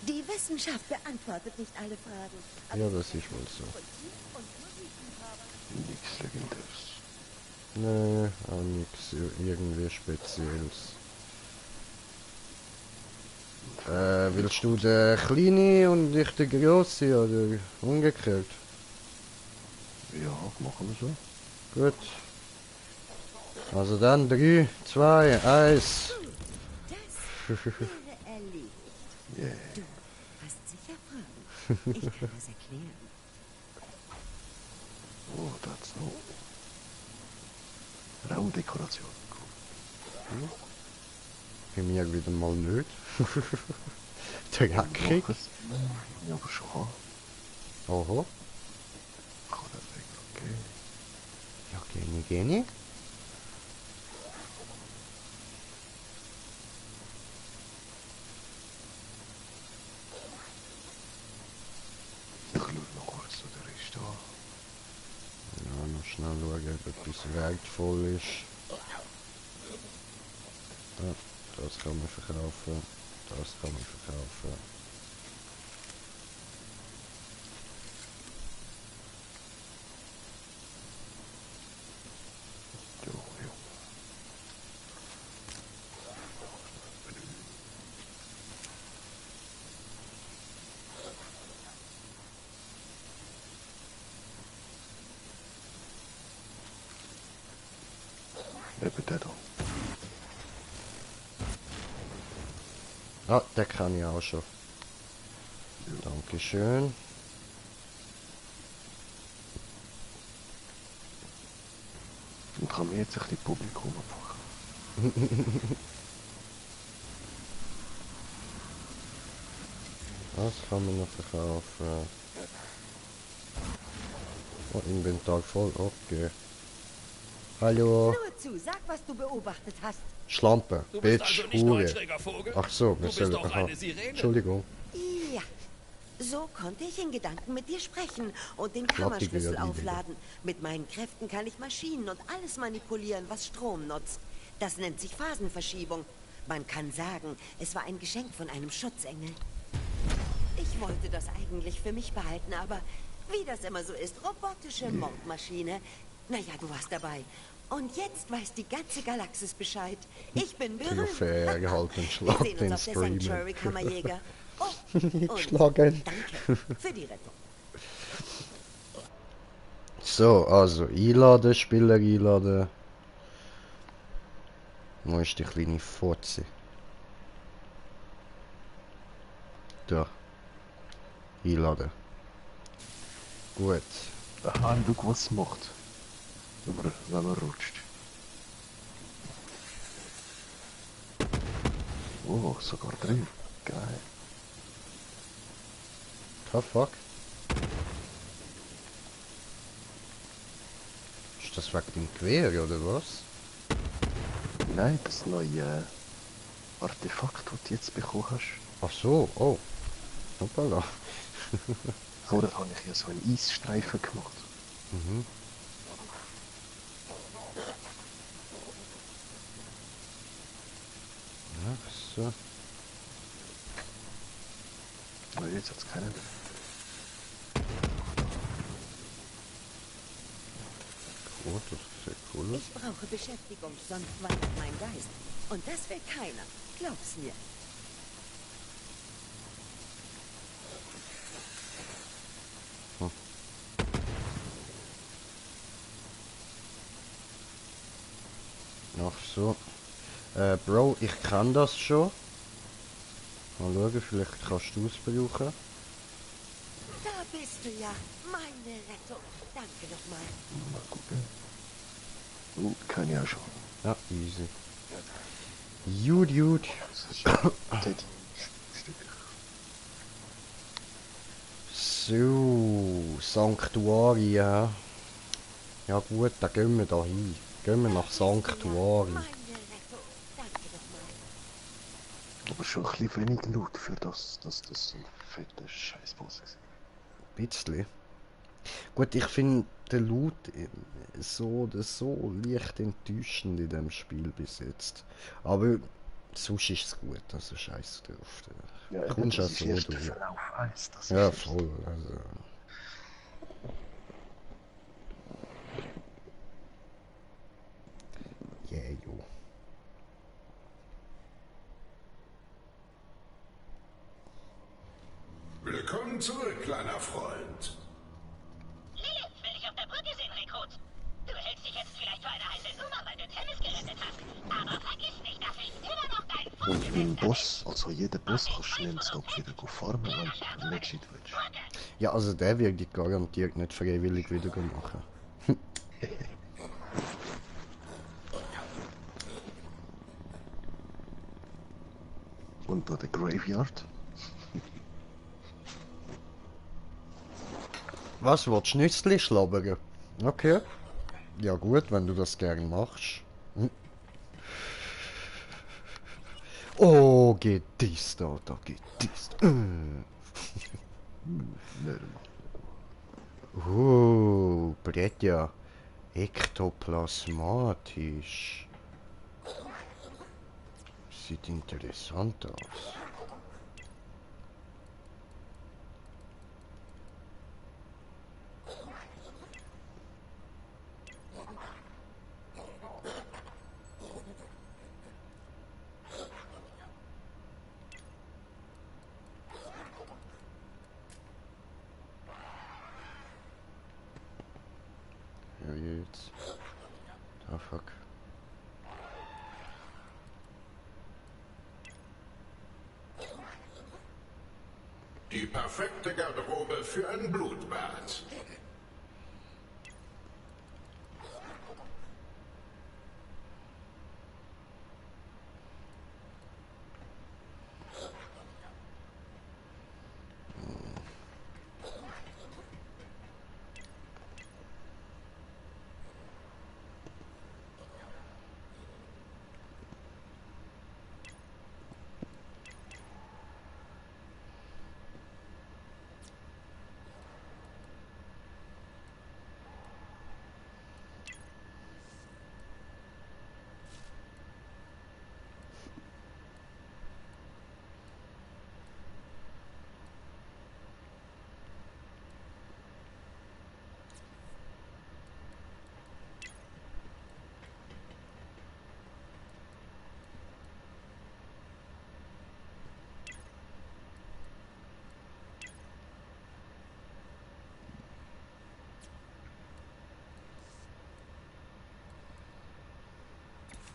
S6: Die Wissenschaft beantwortet nicht alle Fragen.
S1: Ja, das ist wohl so.
S2: Nichts Legendäres.
S1: Nee, auch nichts irgendwie Spezielles. Willst du den kleinen und ich den grossen oder umgekehrt?
S2: Ja, machen wir so.
S1: Gut. Also dann 3, 2, 1.
S6: Das wäre erledigt.
S2: Yeah.
S6: Du hast sicher Fragen. Ich kann das erklären.
S2: Oh, das so. Raumdekoration. Cool.
S1: Bei mir wieder mal nicht. Der Hackig.
S2: Ja, aber schon.
S1: Oho.
S2: Kann das weg, okay.
S1: Ja, gene.
S2: Ich schaue noch kurz, wo der ist da.
S1: Ja, noch schnell schauen, ob etwas wertvoll ist. Ja, das kann man verkaufen. Das kann man verkaufen.
S2: Jo, jo. Eben der da.
S1: Ah, der kann ich auch schon. Dankeschön.
S2: Und kann mir jetzt ein bisschen Publikum abfachen.
S1: Das kann man noch verkaufen. Oh, Inventar voll, okay. Hallo.
S6: Nur zu, sag, was du beobachtet hast.
S1: Schlampe,
S5: Du bist
S1: Bitch,
S5: also nicht nur ein
S1: Hure.
S5: schräger Vogel.
S1: Ach so,
S5: Du
S1: wir
S5: bist
S1: sollen...
S5: auch
S1: Aha.
S5: eine Sirene.
S1: Entschuldigung.
S6: Ja, so konnte ich in Gedanken mit dir sprechen und den
S1: Knappige
S6: Kammerschlüssel
S1: Idee.
S6: aufladen. Mit meinen Kräften kann ich Maschinen und alles manipulieren, was Strom nutzt. Das nennt sich Phasenverschiebung. Man kann sagen, es war ein Geschenk von einem Schutzengel. Ich wollte das eigentlich für mich behalten, aber wie das immer so ist, robotische Mordmaschine. Naja, du warst dabei. Und jetzt weiß die ganze Galaxis Bescheid. Ich bin berühmt.
S1: Trophäe gehalten,
S6: Wir
S1: Schlag
S6: sehen uns
S1: den
S6: auf der
S1: Streamer.
S6: Sanctuary, Kammerjäger. Oh, und
S1: Schlagen.
S6: danke für die Rettung.
S1: So, also einladen, Spieler einladen. Wo ist die kleine Fotze? Da. Einladen. Gut.
S2: Aha, schau, was es macht. Wenn man rutscht. Oh, sogar drin. Geil.
S1: The fuck? Ist das wegen dem Gewehr oder was?
S2: Nein, das neue Artefakt, das du jetzt bekommen hast.
S1: Ach so, oh. Hoppala.
S2: Vorher habe ich ja so einen Eisstreifen gemacht.
S1: Mhm. Ja, so.
S2: Aber jetzt hat es keinen mehr.
S1: Cool, das sieht cool aus.
S6: Ich brauche Beschäftigung, sonst wandert mein Geist. Und das will keiner. Glaub's mir.
S1: Ach so. Bro, ich kann das schon. Mal schauen, vielleicht kannst du es brauchen.
S6: Da bist du ja. Meine Rettung. Danke nochmal.
S2: Mal gucken. Kann ja schon.
S1: Ja, easy. Gut.
S2: Das ist Teddy. Stück.
S1: So, Sanctuari, ja. Ja gut, dann gehen wir da hin. Gehen wir nach Sanctuari.
S6: Meine Rettung. Danke nochmal.
S2: Aber schon ein bisschen wenig Loot für das so ein fetter Scheißboss ist.
S1: Bisschen. Gut, ich finde den Loot so oder so leicht enttäuschend in dem Spiel bis jetzt. Aber sonst ist es gut, also scheiß drauf.
S2: Ja,
S1: Kommst
S2: das
S1: ja
S2: ist
S1: so
S2: erst der
S1: durch.
S2: Verlauf 1. Das
S1: Ja,
S2: ist
S1: voll. Also. Yeah, jo.
S3: Willkommen zurück, kleiner Freund.
S7: Lilith will dich auf der Brücke sehen, Rekrut. Du hältst dich jetzt vielleicht für eine heiße Nummer, weil du Tennis gerettet hast. Aber vergiss nicht, dass ich immer noch dein
S2: Und im
S7: Vorgesetzter
S2: Boss, also jeder Boss kannst du schnell Stop wieder farmen, wenn du nicht gescheit willst.
S1: Ja, also der wird ich garantiert nicht freiwillig wieder machen.
S2: Und da der Graveyard.
S1: Was, willst du Nützli schlabbern? Okay. Ja gut, wenn du das gern machst. Hm. Oh, geht dies da geht dies. Bretja. Ektoplasmatisch. Sieht interessant aus. Ja, jetzt. Ah, fuck.
S3: Die perfekte Garderobe für ein Blutbad.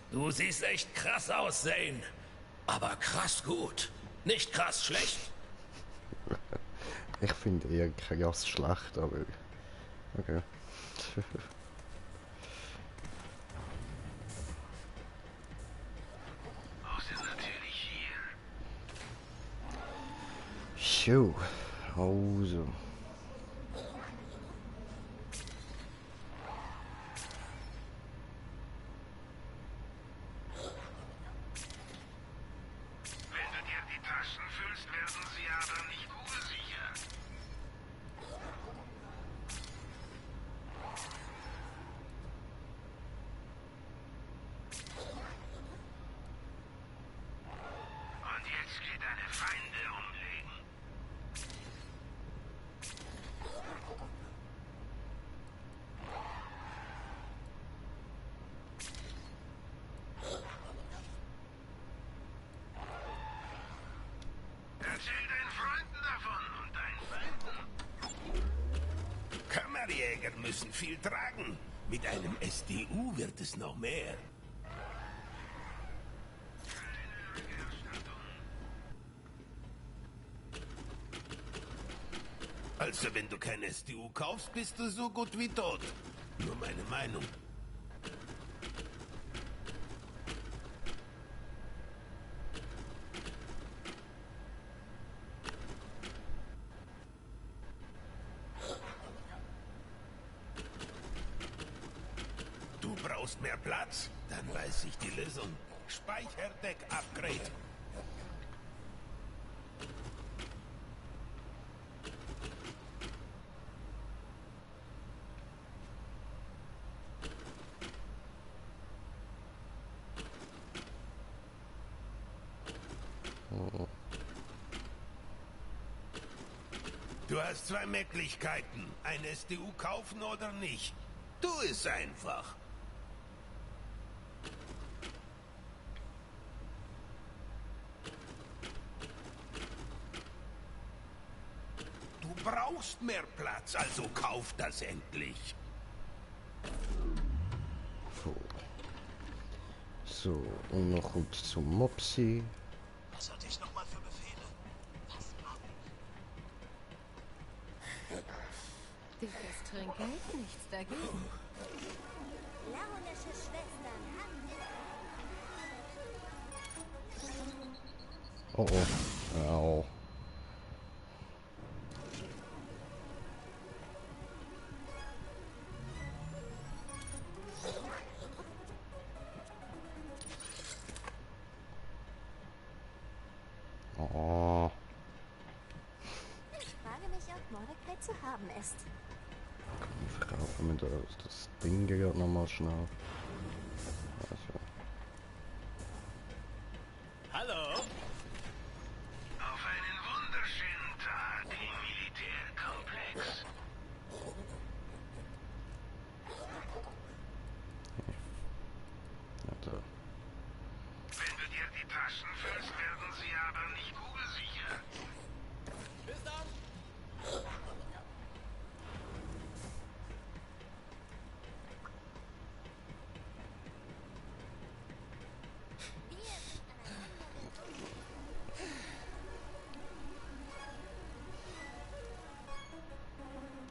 S5: Du siehst echt krass aus, Zane. Aber krass gut. Nicht krass schlecht.
S1: Ich finde eher krass schlecht, aber... Okay. So, also.
S8: Wenn du dir die Taschen füllst, werden sie aber nicht kugelsicher. Und jetzt geht deine Feinde umlegen. Erzähl deinen Freunden davon und deinen Feinden.
S4: Kammerjäger müssen viel tragen. Mit einem SDU wird es noch mehr.
S5: Also, wenn du kein STU kaufst, bist du so gut wie tot. Nur meine Meinung. Du brauchst mehr Platz? Dann weiß ich die Lösung. Speicherdeck-Upgrade. Du hast zwei Möglichkeiten. Ein STU kaufen oder nicht. Tu es einfach. Du brauchst mehr Platz, also kauf das endlich.
S1: So, und noch gut zum Mopsi.
S4: Was hatte ich nochmal für Befehle? Was machen?
S9: Dickes Trinkgeld, nichts dagegen.
S7: Launische Schwestern haben...
S1: Oh oh. Au. Oh.
S7: Ich frage mich, ob Mordecai zu haben ist.
S1: Komm, verkaufen wir das Ding gerade nochmal schnell. Also.
S5: Hallo?
S8: Auf einen wunderschönen Tag im Militärkomplex.
S1: Also.
S8: Wenn du dir die Taschen füllst, werden sie aber nicht kugelsicher.
S5: Bis dann.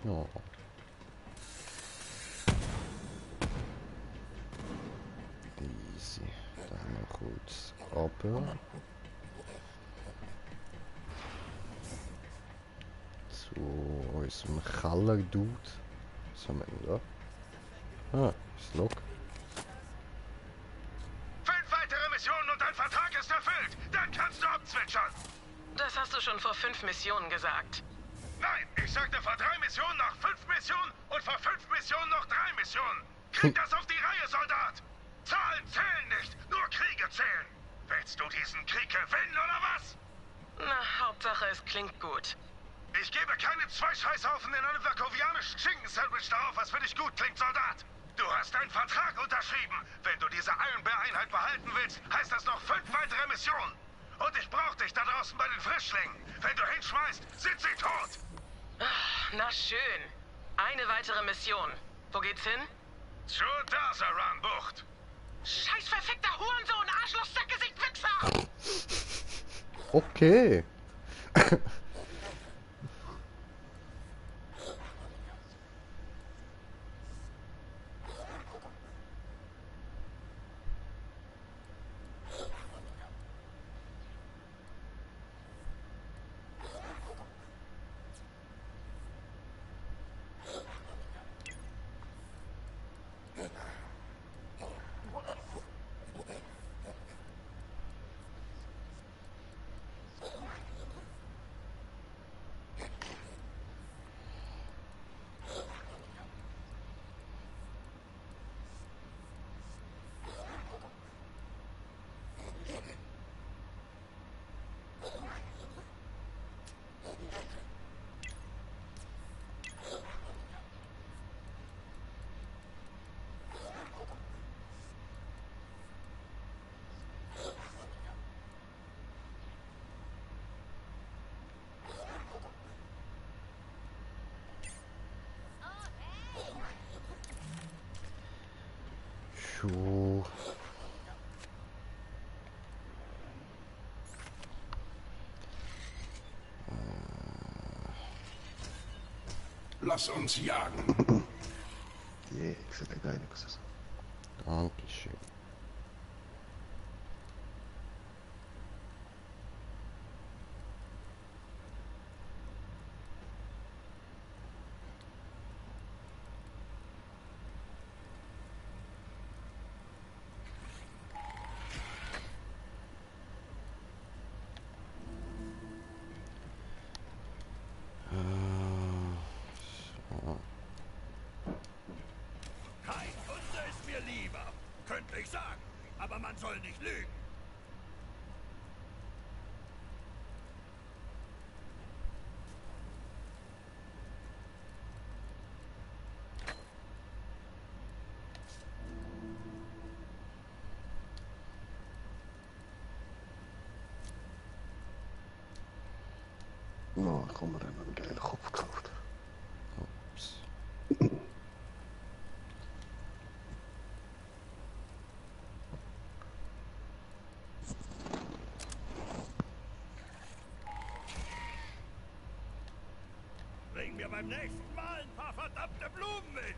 S1: Ja. Easy. Da haben wir kurz runter. Zu unserem Keller-Dude. Was haben wir denn da? Ah, das Log.
S8: 5 weitere Missionen und dein Vertrag ist erfüllt. Dann kannst du abzwitschern.
S10: Das hast du schon vor 5 Missionen gesagt.
S8: Nein, ich sagte vor 3 Missionen noch 5 Missionen und vor 5 Missionen noch 3 Missionen. Krieg das auf die Reihe, Soldat! Zahlen zählen nicht, nur Kriege zählen. Willst du diesen Krieg gewinnen oder was?
S10: Na, Hauptsache es klingt gut.
S8: Ich gebe keine 2 Scheißhaufen in einem vakovianischen Schinken-Sandwich darauf, was für dich gut klingt, Soldat. Du hast einen Vertrag unterschrieben. Wenn du diese Iron Bear-Einheit behalten willst, heißt das noch 5 weitere Missionen. Und ich brauche dich da draußen bei den Frischlingen. Wenn du hinschmeißt, sind sie tot.
S10: Ach, na schön. Eine weitere Mission. Wo geht's hin?
S8: Zur Dazaran-Bucht.
S10: Scheiß verfickter Hurensohn, Arschloch, Sackgesicht, Wichser!
S1: Okay. Schuh.
S3: Lass uns jagen.
S2: Yeah, ich sehe geil aus.
S1: Dankeschön.
S4: Kein Kunde ist mir lieber. Könnte ich sagen. Aber man soll nicht lügen.
S2: Nou, ik kom er in een geile groep gekauft.
S1: Ups.
S4: Bring mir beim nächsten Mal ein paar verdammte Blumen mit.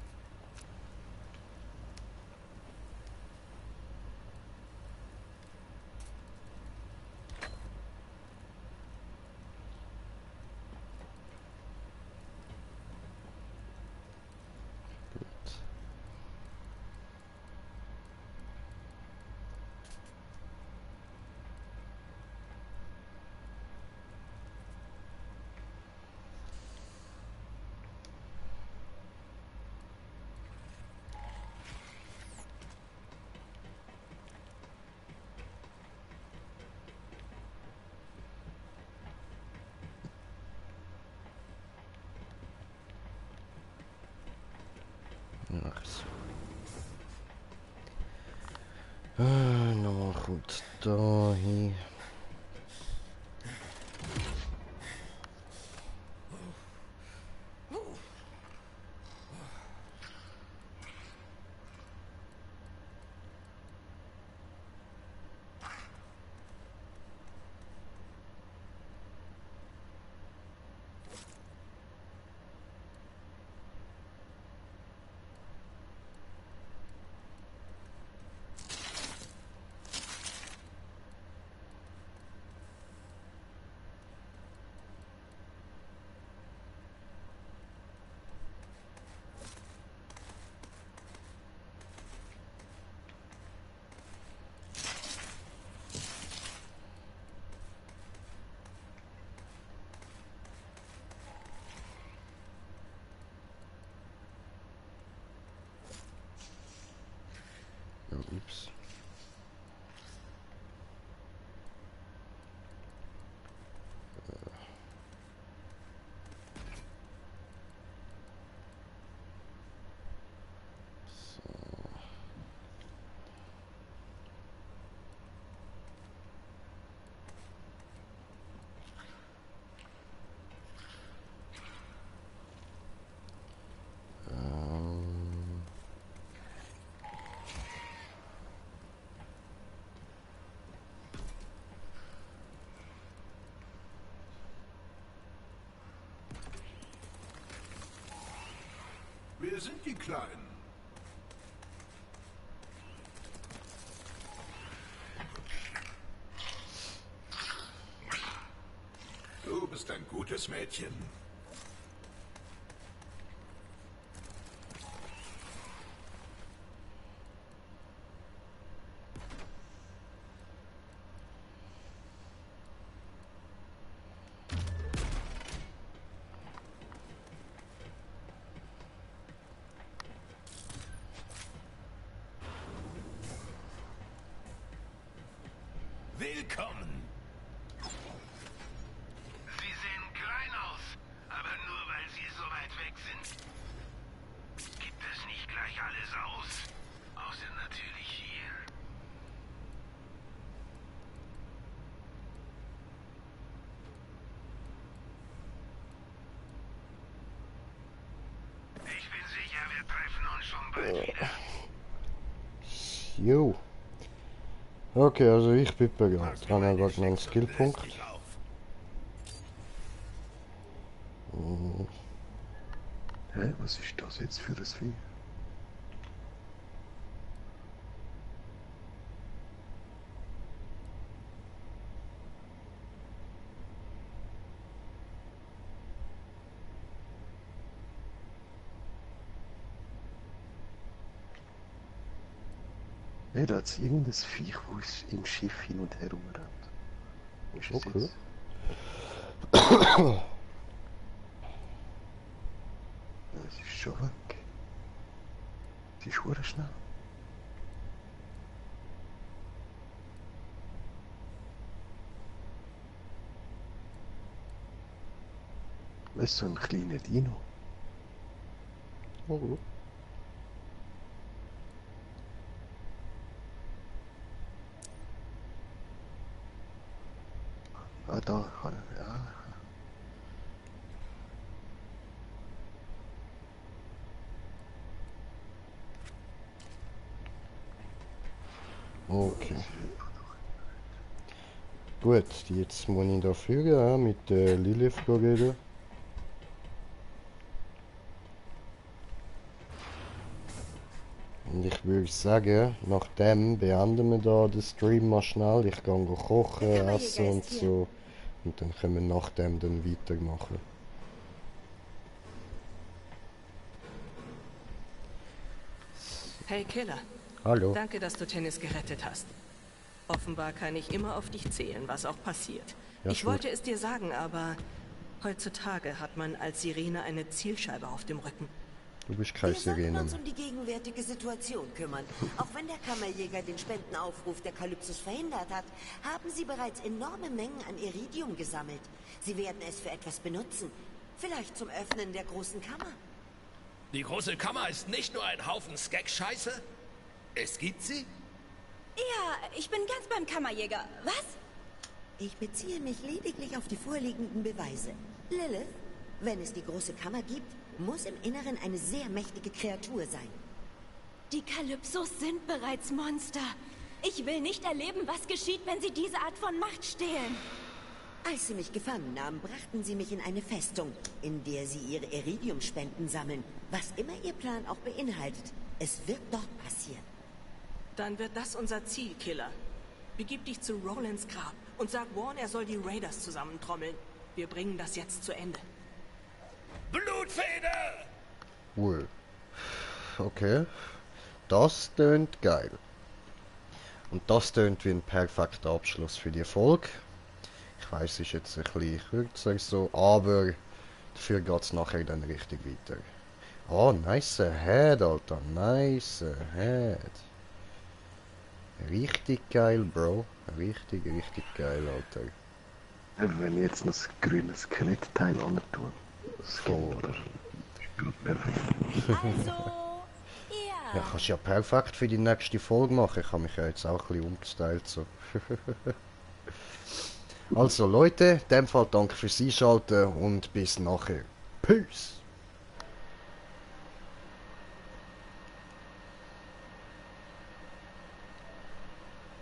S1: Gut. Ach so. Nou goed, dahin. Ups.
S3: Wer sind die Kleinen? Du bist ein gutes Mädchen.
S5: Willkommen.
S8: Sie sehen klein aus, aber nur weil sie so weit weg sind. Gibt es nicht gleich alles aus? Außer natürlich hier. Ich bin sicher, wir treffen uns schon bald wieder.
S1: Jo. Okay, also ich bin bereit. Dann haben wir einen Skillpunkt.
S2: Hä, was ist das jetzt für ein Vieh? Ja, da hat es irgendein Viech, das im Schiff hin und her rumrennt. Wo ist es
S1: Okay.
S2: jetzt? Ja, es ist schon weg. Es ist verdammt schnell. Das ist so ein kleiner Dino.
S1: Oh.
S2: Ah, da kann er. Ja.
S1: Okay. Gut, jetzt muss ich da führen, mit Lilith reden. Und ich würde sagen, nachdem beenden wir da den Stream mal schnell. Ich gehe kochen, essen und so. Und dann können wir nachdem dann weitermachen.
S10: Hey Killer.
S1: Hallo.
S10: Danke, dass du Tennis gerettet hast. Offenbar kann ich immer auf dich zählen, was auch passiert.
S1: Ja,
S10: Ich
S1: gut.
S10: wollte es dir sagen, aber heutzutage hat man als Sirene eine Zielscheibe auf dem Rücken.
S1: Du bist keine
S6: Wir sollten
S1: Sirene.
S6: uns um die gegenwärtige Situation kümmern. Auch wenn der Kammerjäger den Spendenaufruf der Kalypsos verhindert hat, haben sie bereits enorme Mengen an Iridium gesammelt. Sie werden es für etwas benutzen. Vielleicht zum Öffnen der großen Kammer.
S4: Die große Kammer ist nicht nur ein Haufen Skek-Scheiße. Es gibt sie?
S9: Ja, ich bin ganz beim Kammerjäger. Was?
S6: Ich beziehe mich lediglich auf die vorliegenden Beweise. Lilith, wenn es die große Kammer gibt, muss im Inneren eine sehr mächtige Kreatur sein.
S9: Die Kalypsos sind bereits Monster. Ich will nicht erleben, was geschieht, wenn sie diese Art von Macht stehlen.
S6: Als sie mich gefangen nahmen, brachten sie mich in eine Festung, in der sie ihre Iridiumspenden sammeln. Was immer ihr Plan auch beinhaltet, es wird dort passieren.
S10: Dann wird das unser Ziel, Killer. Begib dich zu Rolands Grab und sag Vaughn, er soll die Raiders zusammentrommeln. Wir bringen das jetzt zu Ende.
S4: Blutfeder!
S1: Cool. Okay. Das tönt geil. Und das tönt wie ein perfekter Abschluss für die Folge. Ich weiß, es ist jetzt ein bisschen kürzer so, aber dafür geht es nachher dann richtig weiter. Oh, nice Head, Alter. Nice Head. Richtig geil, Bro. Richtig, richtig geil, Alter.
S2: Wenn ich jetzt noch das grüne Skelettteil an tue. Das geht,
S1: Voll.
S2: oder? Das ist gut perfekt.
S9: Also,
S1: Ja,
S9: ja.
S1: kannst ja perfekt für die nächste Folge machen. Ich habe mich ja jetzt auch ein bisschen umgestylt. So. Also Leute, in dem Fall danke fürs Einschalten und bis nachher. Peace!